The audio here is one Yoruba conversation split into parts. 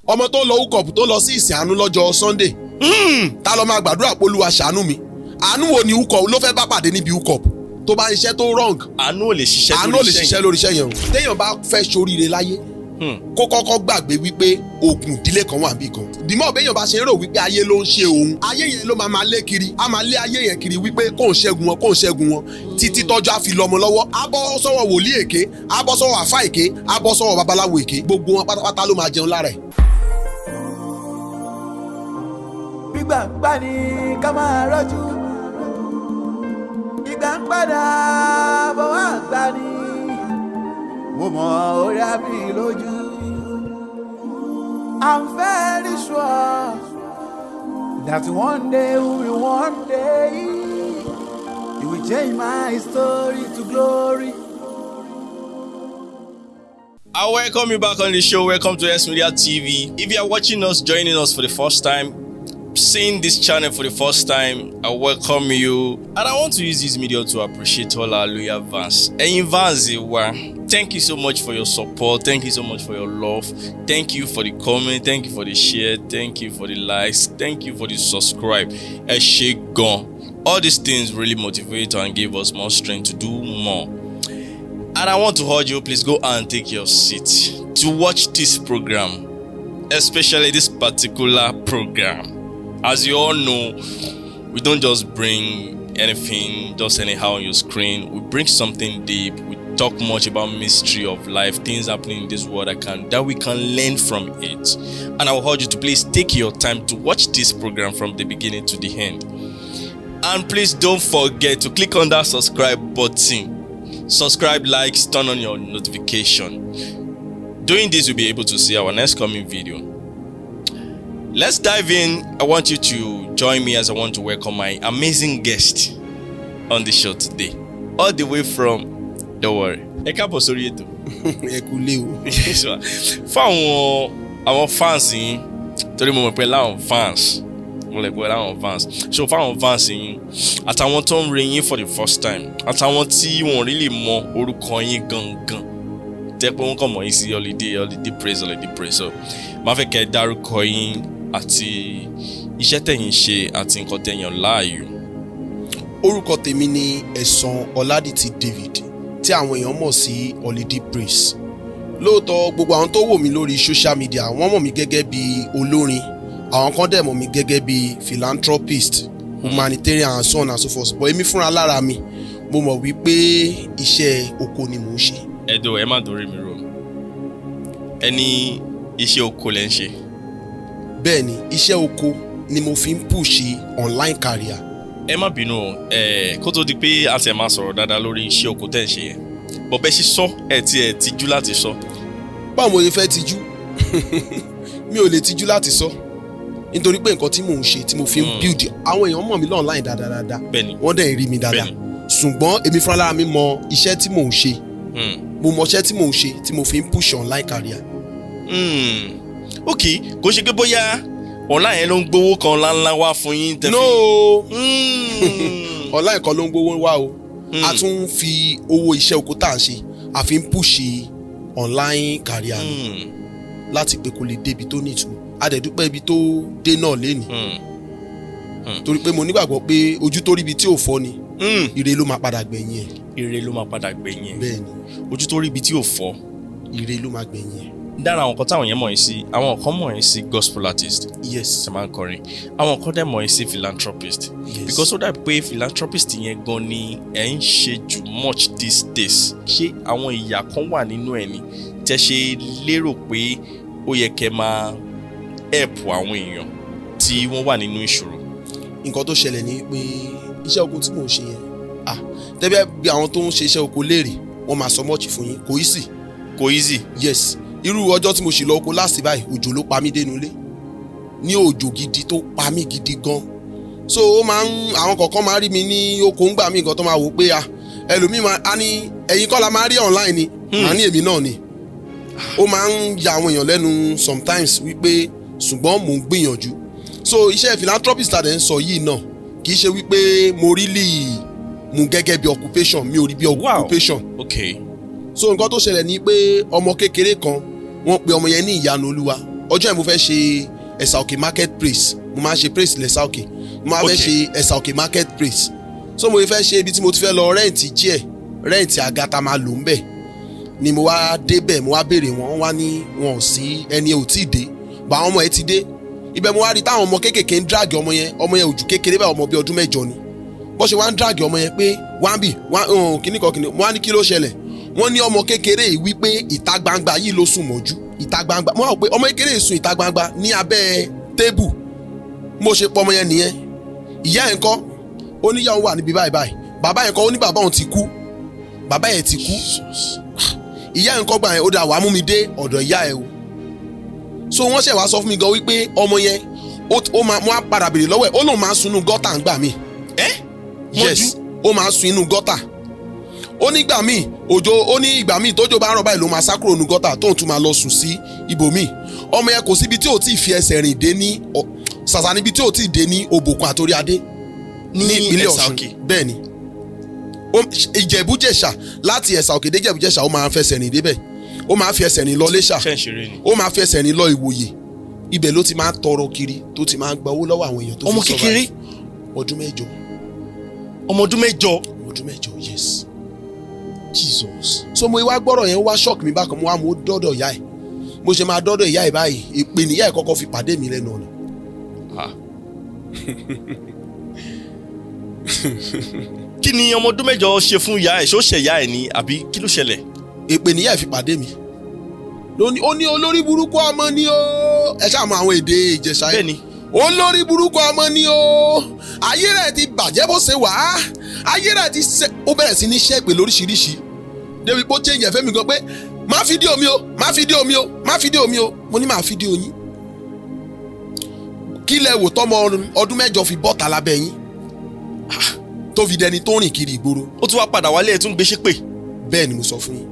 Ọmọ tó ń lọ hookup, tó lọ sí ìsìn àánú lọ́jọ́ Sunday, tá lọ máa gbàdúrà pé Olúwa, ṣàánú mi. Àánú wo ni hookup ló fẹ́ bá pàdé níbi hookup tó bá ń iṣẹ́ tó wrong? Àánú ò lè ṣiṣẹ́ Àánú ò lè ṣiṣẹ́ lórí iṣẹ́ yẹn o. Téèyàn bá fẹ́ ṣoríire láyé, kó kọ́kọ́ gbàgbé wípé oògùn ìdílé kan wà níbì kan. Dìmọ́ béèyàn bá ṣe ń rò wípé ayé ló ń ṣe òun, ayé yẹn ló máa máa lé kiri. Á máa lé ayé yẹn kiri wípé kóun ṣẹ́gun wọn, kóun ṣẹ́gun wọn, títí tọ́jú á fi lọ́mọ lọ́wọ́. Á bọ́ sọ́wọ́ wòlíì èké, á bọ́ sọ́wọ́ àfá èké, á bọ́ sọ́wọ́ babaláwo èké. Gbogbo wọn pátápátá ló máa jẹun lára ẹ̀. Gbígbà ń gbà ní ká máa rọ́jú, ìgbà ń padà bọ̀ wá gbà ní. Mo mọ orí àmì lójú. I'm very sure that one day will be one day, you will change my story to glory. I welcome you back on the show. Welcome to S Media TV. If you are watching us, joining us for the first time, seeing this channel for the first time, I welcome you. And I want to use this media to appreciate all our loyal fans. Ẹ̀yin fans wa, thank you so much for your support. Thank you so much for your love. Thank you for the comment. Thank you for the share. Thank you for the likes. Thank you for the subscribe. Ẹ ṣé gan. All these things really motivate and give us more strength to do more. And I want to urge you, please go and take your seat to watch this program, especially this particular program. As you all know, we don't just bring anything just anyhow on your screen. We bring something deep. We talk much about mystery of life, things happening in this world that we can learn from it. And I will urge you to please take your time to watch this program from the beginning to the end. And please don't forget to click on that subscribe button. Subscribe, likes, turn on your notification. Doing this, you'll be able to see our next coming video. Let's dive in. I want you to join me as I want to welcome my amazing guest on the show today. All the way from, don't worry. Ẹ káàbọ̀ sórí ètò. Ẹ kú lé o. Fún àwọn fans yín, torí mo mọ̀ pé láwọn fans, mo lè pẹ́ láwọn fans. So fáwọn fans yín, àtàwọn tó ń rí yín for the first time, àtàwọn tí wọ́n really mọ orúkọ yín gangan, tẹ́ pé wọ́n kàn mọ̀ yín sí Holiday, Holiday Praise, Holiday Praise. So máa fẹ́ kẹ́ ẹ dárúkọ yín àti iṣẹ́ tẹ̀yin ṣe àti nǹkan tẹ̀yàn láàyò. Orúkọ tèmi ni Ẹ̀sán Ọládìtì David, tí àwọn èèyàn mọ̀ sí Holiday Praise. Lóòótọ́, gbogbo àwọn tó wò mí lórí social media, wọ́n mọ̀ mí gẹ́gẹ́ bí olórin. Àwọn kan dẹ̀ mọ̀ mí gẹ́gẹ́ bí philanthropist, humanitarian and so on and so forth, but èmi fúnra lára mi, mo mọ̀ wípé iṣẹ́ oko ni mò ń ṣe. Ẹ̀dọ̀, ẹ má dorí mi rò. Ẹni iṣẹ́ oko lẹ́ ń ṣe? Bẹ́ẹ̀ ni, iṣẹ́ oko ni mo fi ń push online career. Ẹ má bínú o, ẹ kó tó di pé a ti ẹ̀ máa sọ̀rọ̀ dáadáa lórí iṣẹ́ oko tẹ́ ń ṣe yẹn, bọ̀ bẹ́ẹ̀ ṣe sọ, ẹ ti ẹ̀ tijú láti sọ. Báwo mo ṣe fẹ́ tijú? Mi ò lè tijú láti sọ, nítorí pé nǹkan tí mò ń ṣe tí mo fi ń build, àwọn èèyàn mọ̀ mí online dáadáa dáadáa. Wọ́n dẹ̀ ń rí mi dáadáa, ṣùgbọ́n èmi fúnra lára mi mọ iṣẹ́ tí mò ń ṣe. Mo mọ iṣẹ́ tí mò ń ṣe tí mo fi ń push online career. Ok, kò ṣe pé bóyá online yẹn ló ń gbowó kan ńláńlá wá fún yín tẹ́ fi- No, online kan ló ń gbowó wá o. A tún ń fi owó iṣẹ́ oko tá à ń ṣe, a fi ń push online career ni láti pé kó lè débi tó ní ìtumọ̀. A dẹ̀ dúpẹ́ ibi tó dé náà lénìí, torí pé mo nígbàgbọ́ pé ojú tó rí ibi tí ò fọ́ ni, ire ló máa padà gbẹ̀yìn ẹ̀. Ire ló máa padà gbẹ̀yìn ẹ̀. Bẹ́ẹ̀ ni. Ojú tó rí ibi tí ò fọ́, ire ló máa gbẹ̀yìn ẹ̀. Dára, àwọn kan táwọn yẹn mọ̀ yín sí, àwọn kan mọ̀ yín sí gospel artist ṣe máa ń kọrin, àwọn kan dẹ̀ mọ̀ yín sí philanthropist, because ó dàbí pé philanthropist yẹn gan ni ẹ̀ ń ṣe jù much these days. Ṣé àwọn ìyà kan wà nínú ẹ̀ ni tẹ́ ṣe lérò pé ó yẹ kẹ́ máa help àwọn èèyàn tí wọ́n wà nínú ìṣòro? Nǹkan tó ṣẹlẹ̀ ni pé iṣẹ́ oko tí mò ń ṣe yẹn, ah, tẹ́bí bí àwọn tó ń ṣe iṣẹ́ oko léèrè, wọ́n máa sọ much fún yín. Kò easy. Kò easy. Yes, irú ọjọ́ tí mo ṣì lọ oko last báyìí, òjò ló pa mí dénú ilé, ní òjò gidi tó pa mí gidi gan. So ó máa ń, àwọn kọ̀ọ̀kan máa ń rí mi ní oko ńgbà mí, nǹkan tó máa wò pé ah, ẹlòmíì máa á ní, "Ẹ̀yin kọ́ la máa rí online ni?" Màá ní èmi náà ni. Ó máa ń ya àwọn èèyàn lẹ́nu sometimes wípé, ṣùgbọ́n mò ń gbìyànjú. So iṣẹ́ philanthropist tá a dẹ̀ ń sọ yìí náà, kì í ṣe wípé mo really mú gẹ́gẹ́ bí occupation. Mi ò rí bí occupation. So nǹkan tó ṣẹlẹ̀ ni pé ọmọ kékeré kan, wọ́n pe ọmọ yẹn ní Ìyanu Olúwa. Ọjọ́ yẹn, mo fẹ́ ṣe Ẹ̀sà Òkè market praise. Mo máa ń ṣe praise lẹ́sà Òkè. Mo máa fẹ́ ṣe Ẹ̀sà Òkè market praise. So mo fẹ́ ṣe ibi tí mo ti fẹ́ lọ rent chair, rent àga tá máa lò ń bẹ̀ ni. Mo wá débẹ̀, mo wá béèrè wọn, wọ́n wá ní wọn ò sí, ẹni ò tí ì dé bá, àwọn ọmọ ẹ ti dé. Ibẹ̀ mo wá rí táwọn ọmọ kéékèèké ń drag ọmọ yẹn. Ọmọ yẹn ojú kékeré báyìí, ọmọ bíi ọdún 8 ni. Bó ṣe wá ń drag ọmọ yẹn pé wá ń bì wá kíní kan kíní. Mo wá ní, kí ló ṣẹlẹ̀? Wọ́n ní ọmọ kékeré yìí wípé ìta gbangba yìí ló sùn mọ́jú, ìta gbangba. Mo wá wò pé ọmọ kékeré yìí sùn ìta gbangba ní abẹ́ table. Mo ṣe pọ ọmọ yẹn nìyẹn. Ìyá ẹ̀ ń kọ́? Ó ní ìyá òun wà níbi báyìí báyìí. Bàbá yẹn kọ́? Ó ní bàbá òun ti kú, bàbá yẹn ti kú. Ìyá ẹ̀ ń kọ́? Gbà yẹn, ó dà, wàá mú mi dé ọ̀dọ̀ ìyá ẹ̀ o. So wọ́n ṣẹ̀ wá sọ fún mi gan wípé ọmọ yẹn ó máa, mo á padà béèrè lọ́wọ́ ẹ̀, ó lóun máa ń sunú gutter ń gbà mí. Ẹ́? Yes, ó máa ń sun inú gutter. Ó nígbà míì òjò, ó ní ìgbà míì tójò bá ń rọ̀ báyìí ló máa sá kúrò nínú gutter, tóun tún máa lọ sùn sí ibòmíì. Ọmọ yẹn, kò síbi tí ò tí ì fi ẹsẹ̀ rìn dé ní ṣàṣà níbi tí ò tí ì dé ní Òbòkun àtòrí adé ní ìpínlẹ̀ Ẹ̀sà Ọ̀ṣun. Òkè. Bẹ́ẹ̀ ni. Ìjẹ̀bú-Jẹ̀ṣà, láti Ẹ̀sà Òkè dé Ìjẹ̀bú-Jẹ̀ṣà, ó máa ń fẹsẹ̀ rìn débẹ̀. Ó máa ń fi ẹsẹ̀ rìn lọ Iléṣà. Ṣe ń ṣeré ni? Ó máa fi ẹsẹ̀ rìn lọ Ìwòyè. Ibẹ̀ ló ti máa ń tọrọ kiri, tó ti máa ń gba owó lọ́wọ́ àwọn èèyàn tó fi Ọmọ survive. kékeré? Ọdún 8. Ọmọ ọdún 8? Ọmọ ọdún 8, yes. Jesus. So mo wá gbọ́rọ̀ yẹn, ó wá shock mi bákan. Mo wá mo dọ́dọ̀ ìyá ẹ̀. Mo ṣe máa dọ́dọ̀ ìyá ẹ̀ báyìí, ìpè níyà ẹ̀ kọ́kọ́ fi pàdé mi lẹ́nu ọ̀nà. Ah. Kí ni ọmọ ọdún 8 ṣe fún ìyá ẹ̀? Ṣó ṣe ìyá ẹ̀ ni àbí kí ló ṣẹlẹ̀? Èpè níyà ẹ̀ fi pàdé mi lóní. Ó ní olórí burúkú ọmọ ni ó. Ẹ ṣáà mọ àwọn èdè Ìjẹ̀ṣà yẹn. Bẹ́ẹ̀ni. Olórí burúkú ọmọ ni ó, ayé rẹ̀ ti bàjẹ́ bó ṣe wà á, ayé rẹ̀ ti ṣe. Ó bẹ̀rẹ̀ sí ní ṣẹ́pè lóríṣiríṣi, débi pé ó change ẹ̀fẹ́ mi gan pé má fídíò mi o, má fídíò mi o, má fídíò mi o. Mo ní, má fídíò yín. Kí lẹ wò tọmọ ọdún 8 fi bọ́ta lábẹ́ yín, tó fi dẹni tó rìn kiri ìgboro? Ó tún wá padà wálé, ẹ̀ tún gbé ṣépè? Bẹ́ẹ̀ ni mo sọ fún yín.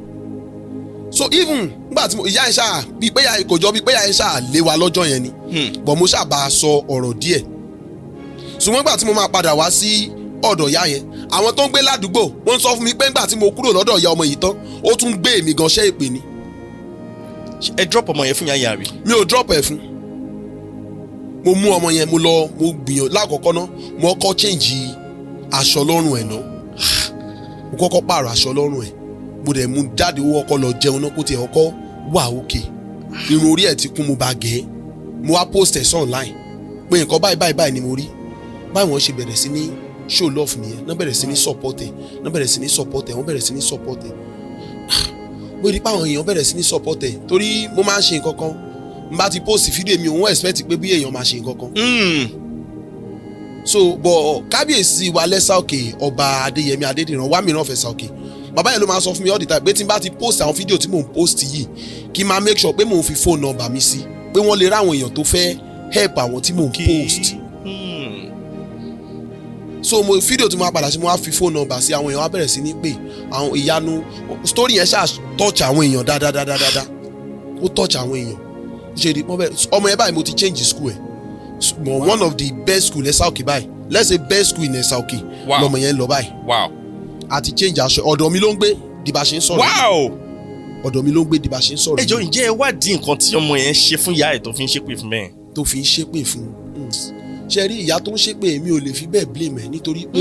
So even nígbà tí mo ìyá ẹ̀ ṣáà bíi pé ìyá kò jọ bíi pé ìyá ẹ̀ ṣáà lé wa lọ́jọ́ yẹn ni, but mo ṣáà bá a sọ ọ̀rọ̀ díẹ̀. Ṣùgbọ́n nígbà tí mo máa padà wá sí ọ̀dọ̀ ìyá yẹn, àwọn tó ń gbé ládùúgbò wọ́n sọ fún mi pé nígbà tí mo kúrò lọ́dọ̀ ìyá ọmọ yìí tán, ó tún gbé èmi gan ṣẹ́ ìpè ni. Ẹ drop ọmọ yẹn fún ìyá yẹn àbí? Mi ò drop ẹ̀ fún. Mo mú ọmọ yẹn, mo lọ, mo gbìyànjú. Lákọ̀ọ́kọ́ ná, mo kọ́kọ́ change aṣọ lọ́rùn ẹ̀ ná. Mo kọ́kọ́ pààrọ̀ aṣọ lọ́rùn ẹ̀, mo dẹ̀ mú jáde. Ó kọ́kọ́ lọ jẹun náà kó tiẹ̀ kọ́kọ́ wà òkè. Irun orí ẹ̀ ti kún, mo bá gẹ̀ ẹ́. Mo wá post ẹ̀ sí online pé nǹkan báyìí báyìí báyìí ni mo rí báyìí. Wọ́n ṣe bẹ̀rẹ̀ sí ní show love nìyẹn náà, bẹ̀rẹ̀ sí ní support ẹ̀ náà, bẹ̀rẹ̀ sí ní support ẹ̀, wọ́n bẹ̀rẹ̀ sí ní support ẹ̀. Mo rí pé àwọn èèyàn bẹ̀rẹ̀ sí ní support ẹ̀, torí mo máa ń ṣe nǹkan kan. N bá ti post fídíò mi, òun expect pé bí èèyàn máa ṣe nǹkan kan. So but kábíyèsí wa lẹ́sà Òkè, Ọba Adéyẹmí Adédìran wá mìíràn fẹ̀sà òkè, bàbá yẹn ló máa sọ fún mi all the time pé tí n bá ti post àwọn fídíò tí mò ń post yìí, kí n máa make sure pé mò ń fi phone number mi sí, pé wọ́n lè ráwọn èèyàn tó fẹ́ help àwọn tí mò ń post. So mo fídíò tí mo wá padà sí, mo wá fi phone number sí, àwọn èèyàn wá bẹ̀rẹ̀ sí ní pè. Àwọn ìyanu story yẹn ṣáà touch àwọn èèyàn dáadáa, ó touch àwọn èèyàn. Ṣe di ọmọ yẹn báyìí, mo ti change school ẹ̀ but one of the best school Ẹ̀sà Òkè báyìí, let's say best school in Ẹ̀sà Òkè lọmọ yẹn lọ báyìí. Àti change aṣọ. Ọ̀dọ̀ mi ló ń gbé di bá ṣe ń sọ̀rọ̀. Ọ̀dọ̀ mi ló ń gbé di bá ṣe ń sọ̀rọ̀. Ẹ jọ̀ọ́, ǹjẹ́ ẹ wádìí nǹkan tí ọmọ yẹn ṣe fún ìyá ẹ̀ tó fi ń ṣépè fún bẹ́ẹ̀? Tó fi ń ṣépè fún? Ṣe rí ìyá tó ń ṣépè, mi ò lè fi bẹ́ẹ̀ blame ẹ̀, nítorí pé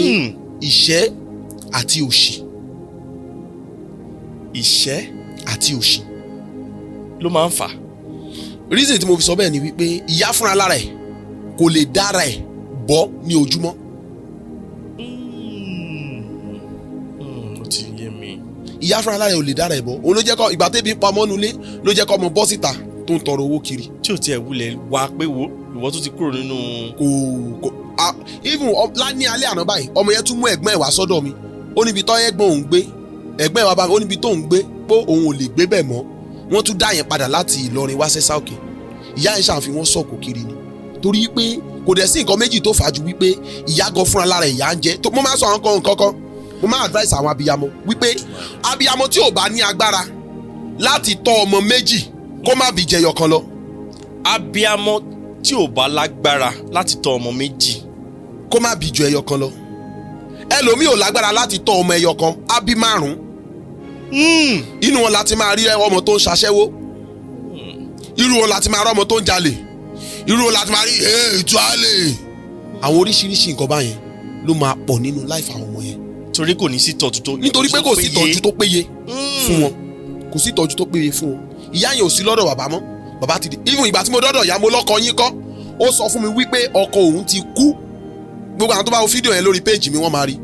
ìṣẹ́ àti òṣì. Ìṣẹ́ àti òṣì ló máa ń fà á. Reason tí mo fi sọ bẹ́ẹ̀ ni wípé ìyá fúnra lára ẹ̀ kò lè dára ẹ̀ bọ́ ní ojúmọ́. Ó ti yé mi. Ìyá fúnra lára ẹ̀ ò lè dára ẹ̀ bọ́. Òun ló jẹ́ kọ́ ìgbà tẹ́bi pamọ́ nulẹ̀, ló jẹ́ kọ́ ọmọ bọ́ síta tó ń tọrọ owó kiri. Tí ò tiẹ̀ wulẹ̀ wá pé wo ìwọ tó ti kúrò nínú. Kò even ní alẹ́ àná báyìí, ọmọ yẹn tún mú ẹ̀gbọ́n ẹ̀ wá sọ́dọ̀ mi. Ó níbi tọ́ ẹ̀gbọ́n òun gbé, ẹ̀gbọ́n ẹ̀ wá bá mi, ó níbi tó ń gbé pé òun ò lè gbé bẹ̀ mọ́. Wọ́n tún dá yẹn padà láti Ìlọrin wá sẹ́sà Òkè. Ìyá yẹn ṣàfi wọ́n sọ̀kò kiri ni, torí pé kò dẹ̀ sí nǹkan méjì tó fà á ju wípé ìyá gan fúnra lára ìyá ń jẹ. Mo máa ń sọ àwọn kan nǹkan kan, mo máa advice àwọn abiyamọ wípé abiyamọ tí ò bá ní agbára láti tọ́ ọmọ méjì, kó má bí jẹyọ kan lọ. Abiyamọ tí ò bá lágbára láti tọ́ ọmọ méjì, kó má bí ju ẹyọ kan lọ. Ẹlòmíì ò lágbára láti tọ́ ọmọ ẹyọ kan, á bí márùn. Inú wọn láti máa rí ọmọ tó ń ṣaṣẹ́wó. Irú wọn láti máa rọ́mọ tó ń jalè, irú wọn láti máa rí ètò àlè. Àwọn oríṣiríṣi nǹkan báyẹn ló máa pọ̀ nínú life àwọn ọmọ yẹn. Torí kò ní sí ìtọ́jú tó Nítorí pé kò sí ìtọ́jú tó péye fún wọn, kò sí ìtọ́jú tó péye fún wọn. Ìyá yẹn ò sí lọ́dọ̀ bàbá mọ́, bàbá ti di. Even ìgbà tí mo dọ́dọ̀ ìyá, mo lọ́kọ yín kọ́, ó sọ fún mi wípé ọkọ òun ti kú. Gbogbo àwọn tó bá wo fídíò yẹn lórí péèjì mi, wọ́n máa rí.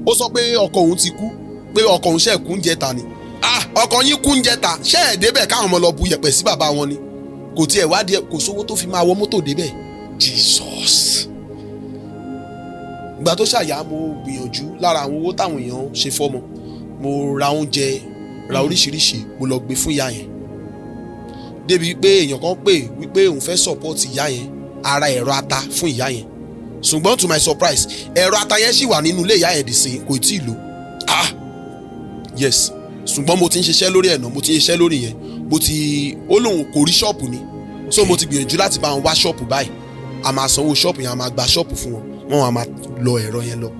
Ó sọ pé ọkọ òun ti kú, pé ọkọ òun ṣe kú ń jẹta ni. Ah, ọkọ yín kú ń jẹta, ṣé ẹ̀ débẹ̀ káwọn ọmọ lọ bu yẹ̀pẹ̀ sí bàbá wọn ni? Kò tiẹ̀ wádìí ẹ̀, kò sówó tó fi máa wọ mọ́tò débẹ̀. Jesus. Ìgbà tó ṣàyà, mo gbìyànjú lára àwọn owó táwọn èèyàn ṣe fọ́mọ, mo ra oúnjẹ, ra oríṣiríṣi, mo lọ gbé fún ìyá yẹn, débi pé èèyàn kan pè wípé òun fẹ́ support ìyá yẹn, ara ẹ̀rọ ata fún ìyá yẹn. Ṣùgbọ́n to my surprise, ẹ̀rọ ata yẹn ṣì wà nínú ilé ìyá yẹn dì sí, kò tí ì lò. Ah yes, ṣùgbọ́n mo ti ń ṣiṣẹ́ lórí ẹ̀ náà, mo ti ń ṣiṣẹ́ lórí yẹn. Mo ti ó lóun kò rí ṣọ́ọ̀bù ni, so mo ti gbìyànjú láti bá wọn wá ṣọ́ọ̀bù báyìí. A máa sanwó ṣọ́ọ̀bù yẹn, a máa gba ṣọ́ọ̀bù fún wọn, wọ́n á máa lọ ẹ̀rọ yẹn lọ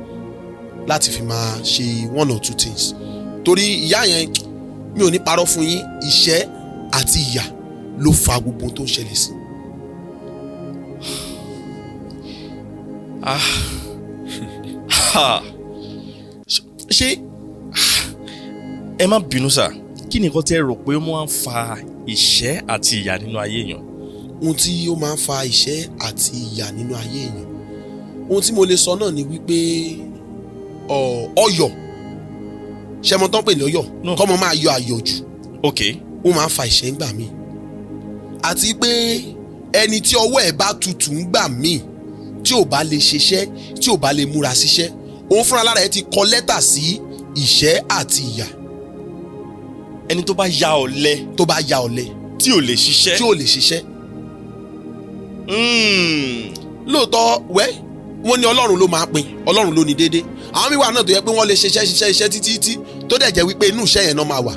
láti fi máa ṣe one or two things. Torí ìyá yẹn, mi ò ní parọ́ fún yín, ìṣẹ́ àti ìyà ló fa gbogbo ohun tó ń ṣẹlẹ̀ sí. Ah ha, ṣé ẹ má bínú sà, kí ni nǹkan tẹ́ rò pé ó máa ń fa ìṣẹ́ àti ìyà nínú ayé èèyàn? Ohun tí ó máa ń fa ìṣẹ́ àti ìyà nínú ayé èèyàn, ohun tí mo lè sọ náà ni wípé ọyọ̀ ṣẹmọ tán pè lọ́yọ̀. No. Kọ́mọ máa yọ àyọ̀jù. Ó máa ń fa ìṣẹ́ ńgbà míì, àti pé ẹni tí ọwọ́ ẹ̀ bá tutù ńgbà míì, tí ò bá lè ṣiṣẹ́, tí ò bá lè múra síṣẹ́, òun fúnra lára ẹ̀ ti kọ lẹ́tà sí ìṣẹ́ àti ìyà. Ẹni tó bá ya ọ̀lẹ. Tó bá ya ọ̀lẹ. Tí ò lè ṣiṣẹ́. Tí ò lè ṣiṣẹ́. Lóòótọ́ wẹ́, wọ́n ní Ọlọ́run ló máa pín, Ọlọ́run ló ní déédé. Àwọn míì wà náà tó yẹ pé wọ́n lè ṣiṣẹ́, ṣiṣẹ́, ṣiṣẹ́ títí tí tó dẹ̀ jẹ́ wípé inú iṣẹ́ yẹn náà máa wà.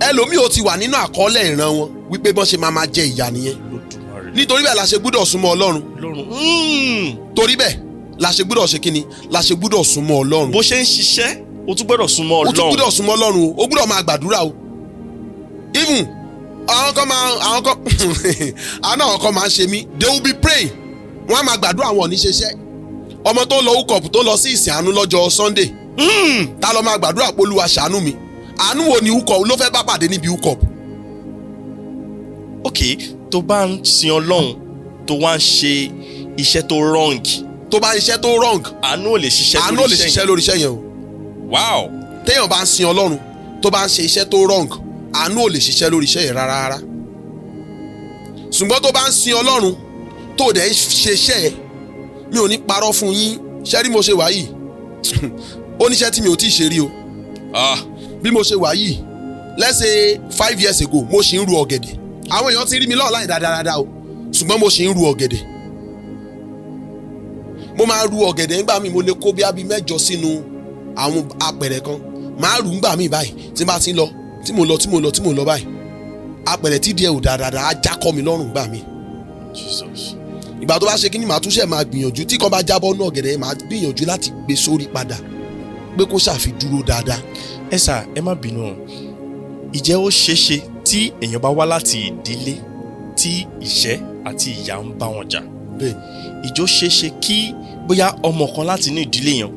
Ẹlòmíì, ó ti wà nínú àkọọ́lẹ̀ ìran wọn wípé bọ́n ṣe máa máa jẹ ìyà nìyẹn. Olódùmarè. Nítorí bẹ́ẹ̀ la ṣe gbúdọ̀ súnmọ́ Ọlọ́run. Ọlọ́run. Torí bẹ́ẹ̀ la ṣe gbúdọ̀ ṣe kíni, la ṣe gbúdọ̀ súnmọ́ Ọlọ́run. Bó ṣe ń ṣiṣẹ́, o tún gbọ́dọ̀ súnmọ́ O tún Ọlọ́run. gbúdọ̀ súnmọ́ Ọlọ́run o. O gbúdọ̀ máa gbàdúrà o. Even àwọn kan máa àwọn kan àwọn náà, àwọn kan máa ń ṣe mí, they will be praying, wọ́n á máa gbàdúrà, wọn ò ní ṣiṣẹ́. Ọmọ tó ń lọ hookup, tó lọ sí ìsìn àánú lọ́jọ́ Sunday, ta ló máa gbàdúrà pé Olúwa ṣàánú mi? Àánú wo ni hookup ló fẹ́ bá pàdé níbi hookup? Ok, tó bá ń sin Ọlọ́run, tó wá ń ṣe iṣẹ́ tó wrong, Tó bá ń ṣiṣẹ́ tó wrong, àánú ò lè ṣiṣẹ́ àánú lórí ò lè iṣẹ́ ṣiṣẹ́ yẹn. lórí iṣẹ́ yẹn o. Téèyàn bá ń sin Ọlọ́run, tó bá ń ṣe iṣẹ́ tó wrong, àánú ò lè ṣiṣẹ́ lórí iṣẹ́ yẹn rárá rárá. Ṣùgbọ́n tó bá ń sin Ọlọ́run, tó dẹ̀ ń ṣe iṣẹ́ ẹ̀, mi ò ní parọ́ fún yín, ṣé rí mo ṣe wà yìí, ó níṣẹ́ tí mi ò tí ì ṣe rí o. Bí mo ṣe wà yìí, let's say 5 years ago, mo ṣì ń ru ọ̀gẹ̀dẹ̀. Àwọn èèyàn ti rí mi lọ́ọ̀láì dáadáa o, ṣùgbọ́n mo ṣì ń ru ọ̀gẹ̀dẹ̀. Mo máa ru ọ̀gẹ̀dẹ̀ nígbà míì, mo lè kó bí abí 8 sínú àwọn apẹ̀rẹ̀ kan, máa rù nígbà míì báyìí. Tí n bá ti ń lọ, tí mo lọ, tí mo lọ, tí mo lọ báyìí, apẹ̀rẹ̀ tí díẹ̀ ò dáadáa á já kọ́ mi lọ́rùn gbà míì. Jesus. Ìgbà tó bá ṣe kí ni, màá túnṣe, máa gbìyànjú. Tí kan bá jábọ́ nú ọ̀gẹ̀dẹ̀, màá gbìyànjú láti gbé sórí padà pé kó ṣàfi dúró dáadáa. Ẹ sà, ẹ má bínú o, ìjẹ́ ó ṣeéṣe tí èèyàn bá wá láti ìdílé tí ìṣẹ́ àti ìyà ń bá wọn jà, Bẹ́ẹ̀. ìjọ ṣeéṣe kí bóyá ọmọ kan láti inú ìdílé yẹn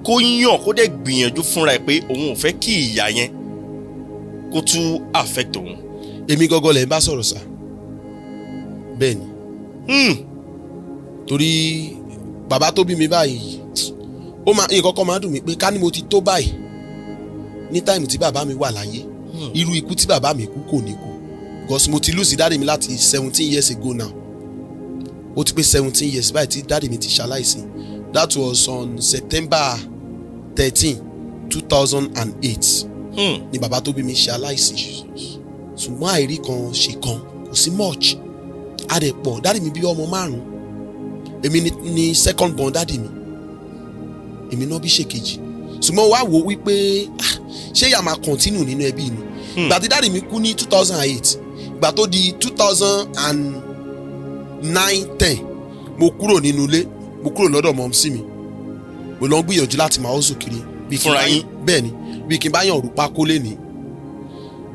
kó yàn, kó dẹ̀ gbìyànjú fúnra ẹ̀ pé òun ò fẹ́ kí ìyà yẹn kó tún affect òun? Èmi gangan lẹ̀ ń bá sọ̀rọ̀ sà, bẹ́ẹ̀ ni. Torí bàbá tó bí mi báyìí, ó máa nǹkan kan máa ń dùn mí pé ká ní mo ti tó báyìí ní time tí bàbá mi wà láyé, irú ikú tí bàbá mi kú kò ní kú, because mo ti lose daddy mi láti 17 years ago now. Ó ti pé 17 years báyìí tí daddy mi ti ṣaláìsí. That was on September 13, 2008 ni bàbá tó bí mi ṣe aláìsí. Ṣùgbọ́n àìrí kan ṣe kan, kò sí much, a dẹ̀ pọ̀. Daddy mi bí ọmọ márùn-ún, èmi ni second born daddy mi, èmi náà bí ṣèkejì. Ṣùgbọ́n wá wò wípé, ah, ṣé ìyà máa continue nínú ẹbí mi? Ìgbà tí daddy mi kú ní 2008, ìgbà tó di 2009, 10, mo kúrò nínú ilé, mo kúrò lọ́dọ̀ mumsy mi, mo lọ ń gbìyànjú láti máa hustle kiri. Bí kí n Fúnra bá yín? Bẹ́ẹ̀ ni, bí kí n bá yàn rú pákó lénìí.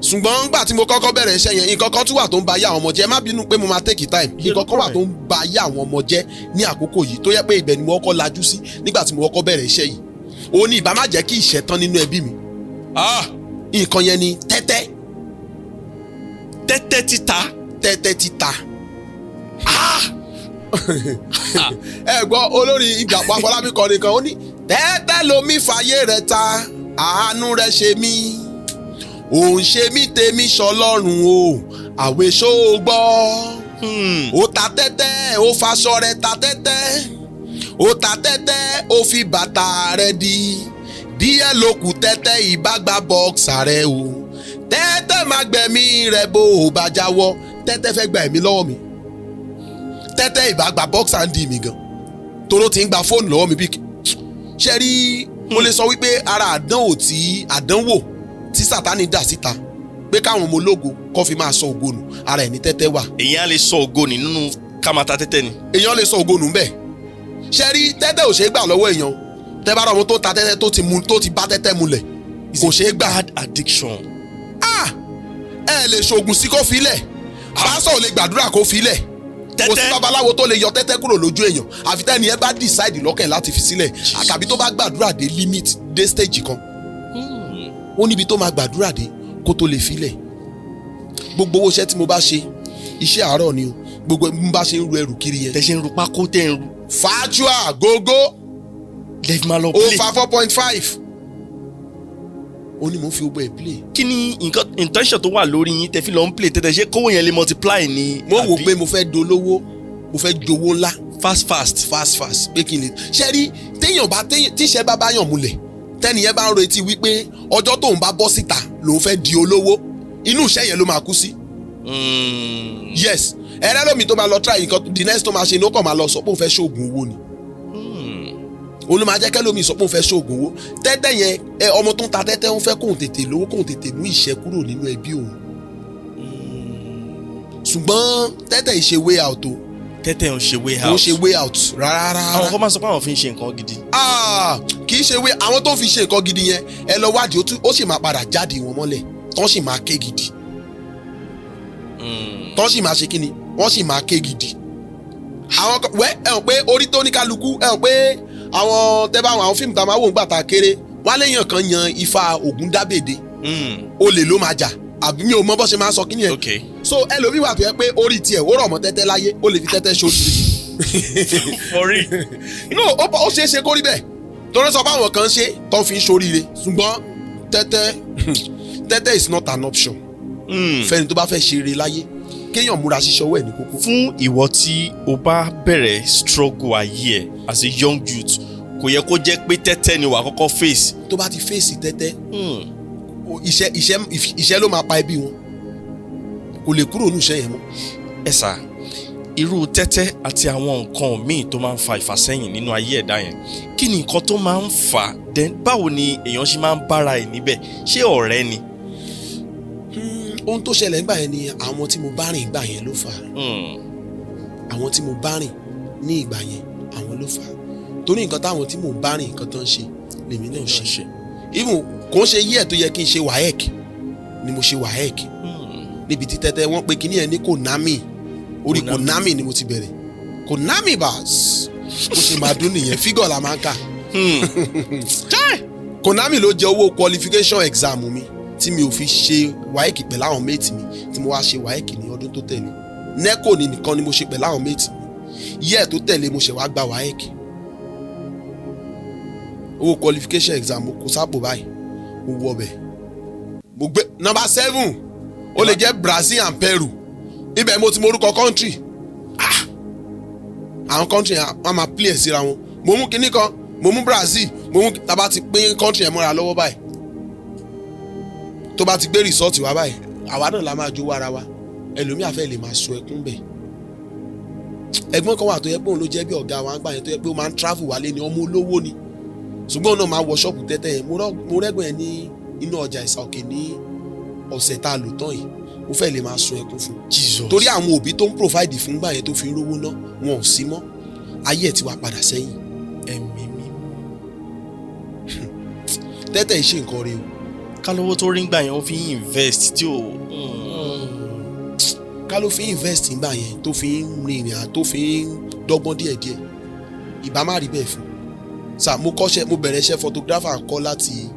Ṣùgbọ́n nígbà tí mo kọ́kọ́ bẹ̀rẹ̀ iṣẹ́ yẹn, nǹkan kan tún wà tó ń ba ayé àwọn ọmọ jẹ́. Má bínú pé mo máa take time. Nǹkan kan wà tó ń ba ayé àwọn ọmọ jẹ́ ní àkókò yìí, tó yẹ pé ibẹ̀ ni mo kọ́kọ́ lajú sí nígbà tí mo kọ́kọ́ bẹ̀rẹ̀ iṣẹ́ yìí. Ó ní ìbá má jẹ́ kí ìṣẹ́ tán nínú ẹbí mi. Nǹkan yẹn ni tẹ́tẹ́. Tẹ́tẹ́ títa. Tẹ́tẹ́ títa. Ẹ gbọ́, olórí Ìgbàpọ̀ Afọlábí kọrin kan, ó ní tẹ́tẹ́ lomi fàyè rẹ̀ ta, àánú rẹ̀ ṣe mí, òun ṣe mí tèmi ṣọlọ́run o, àwẹ̀ṣó gbọ́. Ó ta tẹ́tẹ́, ó faṣọ rẹ̀ ta tẹ́tẹ́, ó ta tẹ́tẹ́, ó fi bàtà rẹ̀ di díẹ̀ ló kù, tẹ́tẹ́ ìbágbá bọ́ọ̀sà rẹ̀ o, tẹ́tẹ́ máa gbẹ̀mí rẹ̀ bó o bá jáwọ́. Tẹ́tẹ́ fẹ́ gba ẹ̀mí lọ́wọ́ mi. Tẹ́tẹ́ ìbágbá bọ́ọ̀sà ń di mi gan, toró ti ń gba fóònù lọ́wọ́ mi. Bí ṣe rí, mo lè sọ wípé ara àdánwò tí àdánwò tí Sátánì dà síta pé káwọn ọmọ ológo kọ́ fi máa sọ ògo nù, ara ẹ̀ ní tẹ́tẹ́ wà. Èyàn á lè sọ ògo ní nínú ká máa ta tẹ́tẹ́ ni? Èèyàn lè sọ ògo nù bẹ́ẹ̀. Ṣe rí, tẹ́tẹ́ ò ṣeé gbà lọ́wọ́ èèyàn. Tẹ́ bá rọ ọmọ tó ta tẹ́tẹ́, tó ti mu, tó ti bá tẹ́tẹ́ mulẹ̀, kò ṣeé gbà. Bad addiction. Ah, ẹ lè ṣoògùn sí kó filẹ̀, pásọ̀ ò lè gbàdúrà kó filẹ̀, kò sí Tẹ́tẹ́. babaláwo tó lè yọ tẹ́tẹ́ kúrò lójú èèyàn, àfi tẹ́ni ẹ bá decide lọ́kàn láti fi sílẹ̀, tàbí tó bá gbàdúrà dé limit, dé stage kan. Ó níbi tó máa gbàdúrà dé kó tó lè filẹ̀. Gbogbo owó iṣẹ́ tí mo bá ṣe, iṣẹ́ àárọ̀ ni o, gbogbo bí mo bá ṣe ń ru ẹrù kiri yẹn, Tẹ́ ṣe ń ru pákó, tẹ́ ń ru. Fàájúà gógó. Lẹ́ẹ̀fì máa lọ ó play. Fa 4.5, ó ní mo ń fi gbogbo ẹ̀ play. Kí ni nǹkan intention tó wà lórí yín tẹ́ fi lọ ń play tẹ́tẹ́? Ṣé kówó yẹn lè multiply ni? Mo wò àbí pé mo fẹ́ dolówó, mo fẹ́ jowó ńlá. Fast fast. Fast fast, pé kí n lè ṣe rí téèyàn bá téèyàn tíṣẹ́ bá báyàn múlẹ̀, tẹ́nìyẹn bá ń retí wípé ọjọ́ tóun bá bọ́ síta lòun fẹ́ di olówó, inú iṣẹ́ yẹn ló máa kú sí. Yes, ẹrẹ́ lómi tó máa lọ try nǹkan, the next tó máa ṣe ni ó kàn máa lọ sọ pé òun fẹ́ ṣoògùn owó ni. Òun ló máa jẹ́ kẹ́lómi sọ pé òun fẹ́ ṣoògùn owó. Tẹ́tẹ́ yẹn, ẹ ọmọ tó ń ta tẹ́tẹ́ ń fẹ́ kóun tètè lówó, kóun tètè mú ìṣẹ́ kúrò nínú ẹbí òun. Ṣùgbọ́n tẹ́tẹ́ yìí ṣe way out o. Tẹ́tẹ́ ń ṣe way Kò ń out. ṣe way out rárá. Àwọn kan máa ń sọ pé àwọn fi ń ṣe nǹkan gidi. Ah, kì í ṣe way. Àwọn tó ń fi ṣe nǹkan gidi yẹn, ẹ lọ wádìí, ó sì máa padà jáde wọn mọ́lẹ̀, tán sì máa ké gidi. Tán sì máa ṣe kíni, wọ́n sì máa ké gidi. Àwọn kan wẹ́, ẹ hàn pé orí tó ní kálukú, ẹ hàn pé àwọn tẹ́ bá àwọn fíìmù tá a máa wò ń gbà tá a kéré, wọ́n á léèyàn kan yan ifá Ògúndábèdé, olè ló máa jà, àbí mi ò mọ bó ṣe máa sọ kíni yẹn. So ẹlòmíì wà tó yẹ pé orí tiẹ̀ ó rọ̀ mọ́ tẹ́tẹ́ láyé, ó lè fi tẹ́tẹ́ ṣoríire. For real? No, ó ṣeé ṣe kó rí bẹ́ẹ̀, torí sọ báwọn kan ṣe tó fi ń ṣoríire. Ṣùgbọ́n tẹ́tẹ́, tẹ́tẹ́ is not an option fẹ́ni tó bá fẹ́ ṣe eré láyé. Kéèyàn múra ṣiṣẹ́ owó ẹ̀ ní kókó. Fún ìwọ tí o bá bẹ̀rẹ̀ struggle ayé ẹ̀ as a young youth, kò yẹ kó jẹ́ pé tẹ́tẹ́ ni wàá kọ́kọ́ face. Tó bá ti face tẹ́tẹ́, iṣẹ́ ló máa pa ẹbí wọn, kò lè kúrò ní iṣẹ́ yẹn mọ́. Ẹ sà, irú tẹ́tẹ́ àti àwọn nǹkan míì tó máa ń fa ìfàsẹ́yìn nínú ayé ẹ̀dá yẹn, kí ni nǹkan tó máa ń fà á? Then báwo ni èèyàn ṣe máa ń bára ẹ̀ níbẹ̀? Ṣé ọ̀rẹ́ ni? Ohun tó ṣẹlẹ̀ nígbà yẹn ni àwọn tí mo bá rìn ìgbà yẹn ló fà á. Àwọn tí mo bá rìn ní ìgbà yẹn, àwọn ló fà á, torí nǹkan táwọn tí mò ń bá rìn, nǹkan tó ń ṣe lèmi náà ṣe. Even kò ń ṣe yí ẹ̀ tó yẹ kí n ṣe WAEC ni mo ṣe WAEC níbi tí tẹ́tẹ́ wọ́n pe kíní ẹ̀ ní Konami. Orí Konami. Konami ni mo ti bẹ̀rẹ̀. Konami bas, bó ṣe máa dún nìyẹn, figure la máa ń kà. Konami ló jẹ owó qualification exam mi tí mi ò fi ṣe WAEC pẹ̀lú àwọn mate mi, tí mo wá ṣe WAEC ní ọdún tó tẹ̀lé. NECO ni nìkan ni mo ṣe pẹ̀lú àwọn mate mi. Year tó tẹ̀lé, mo ṣẹ̀ wá gba WAEC. Owó qualification exam, mo kó sápò báyìí, mo wọ bẹ̀, mo gbé number 7, ó lè jẹ́ Brazil and Peru. Ibẹ̀ mo ti mọ orúkọ country. Ah, àwọn country yẹn, wọ́n máa play ẹ̀ síra wọn. Mo mú kinní kan, mo mú Brazil, mo mú. Tá bá ti pín country yẹn mọ́ra lọ́wọ́ báyìí, tó bá ti gbé result wá báyìí, àwa náà la máa jowó ara wa. Ẹlòmíà fẹ́ lè máa sọ ẹkún bẹ̀. Ẹ̀gbọ́n kan wà tó yẹ pé òun ló jẹ́ bí ọ̀gá wa gbà yẹn, tó yẹ pé ó máa ń travel wálé ni, ọmọ olówó ni, ṣùgbọ́n òun náà máa wọ ṣọ́ọ̀bù tẹ́tẹ́ yẹn. Mo rẹ́gbọ̀n yẹn ní inú ọjà Ìsà Òkè ní ọ̀sẹ̀ tá a lò tán yìí, mo fẹ́ lè máa sun ẹkún fún un, Jesus. torí àwọn òbí tó ń provide fún gbà yẹn tó fi ń rówó ná, wọn ò sí mọ́. Ayé ẹ̀ ti wá padà sẹ́yìn. Ẹ̀mí mi. Tẹ́tẹ́ ìṣe nǹkan rẹ o. Ká lówó tó rí ngbà yẹn ó fi ń invest tí ò. Ká ló fi ń invest nígbà yẹn, tó fi ń rìnrìn à, tó fi ń dọ́gbọ́n díẹ̀díẹ̀, ìbá má rí bẹ́ẹ̀ fún sà. Mo kọ́ṣẹ́, mo bẹ̀rẹ̀ iṣẹ́ photographer kọ́ láti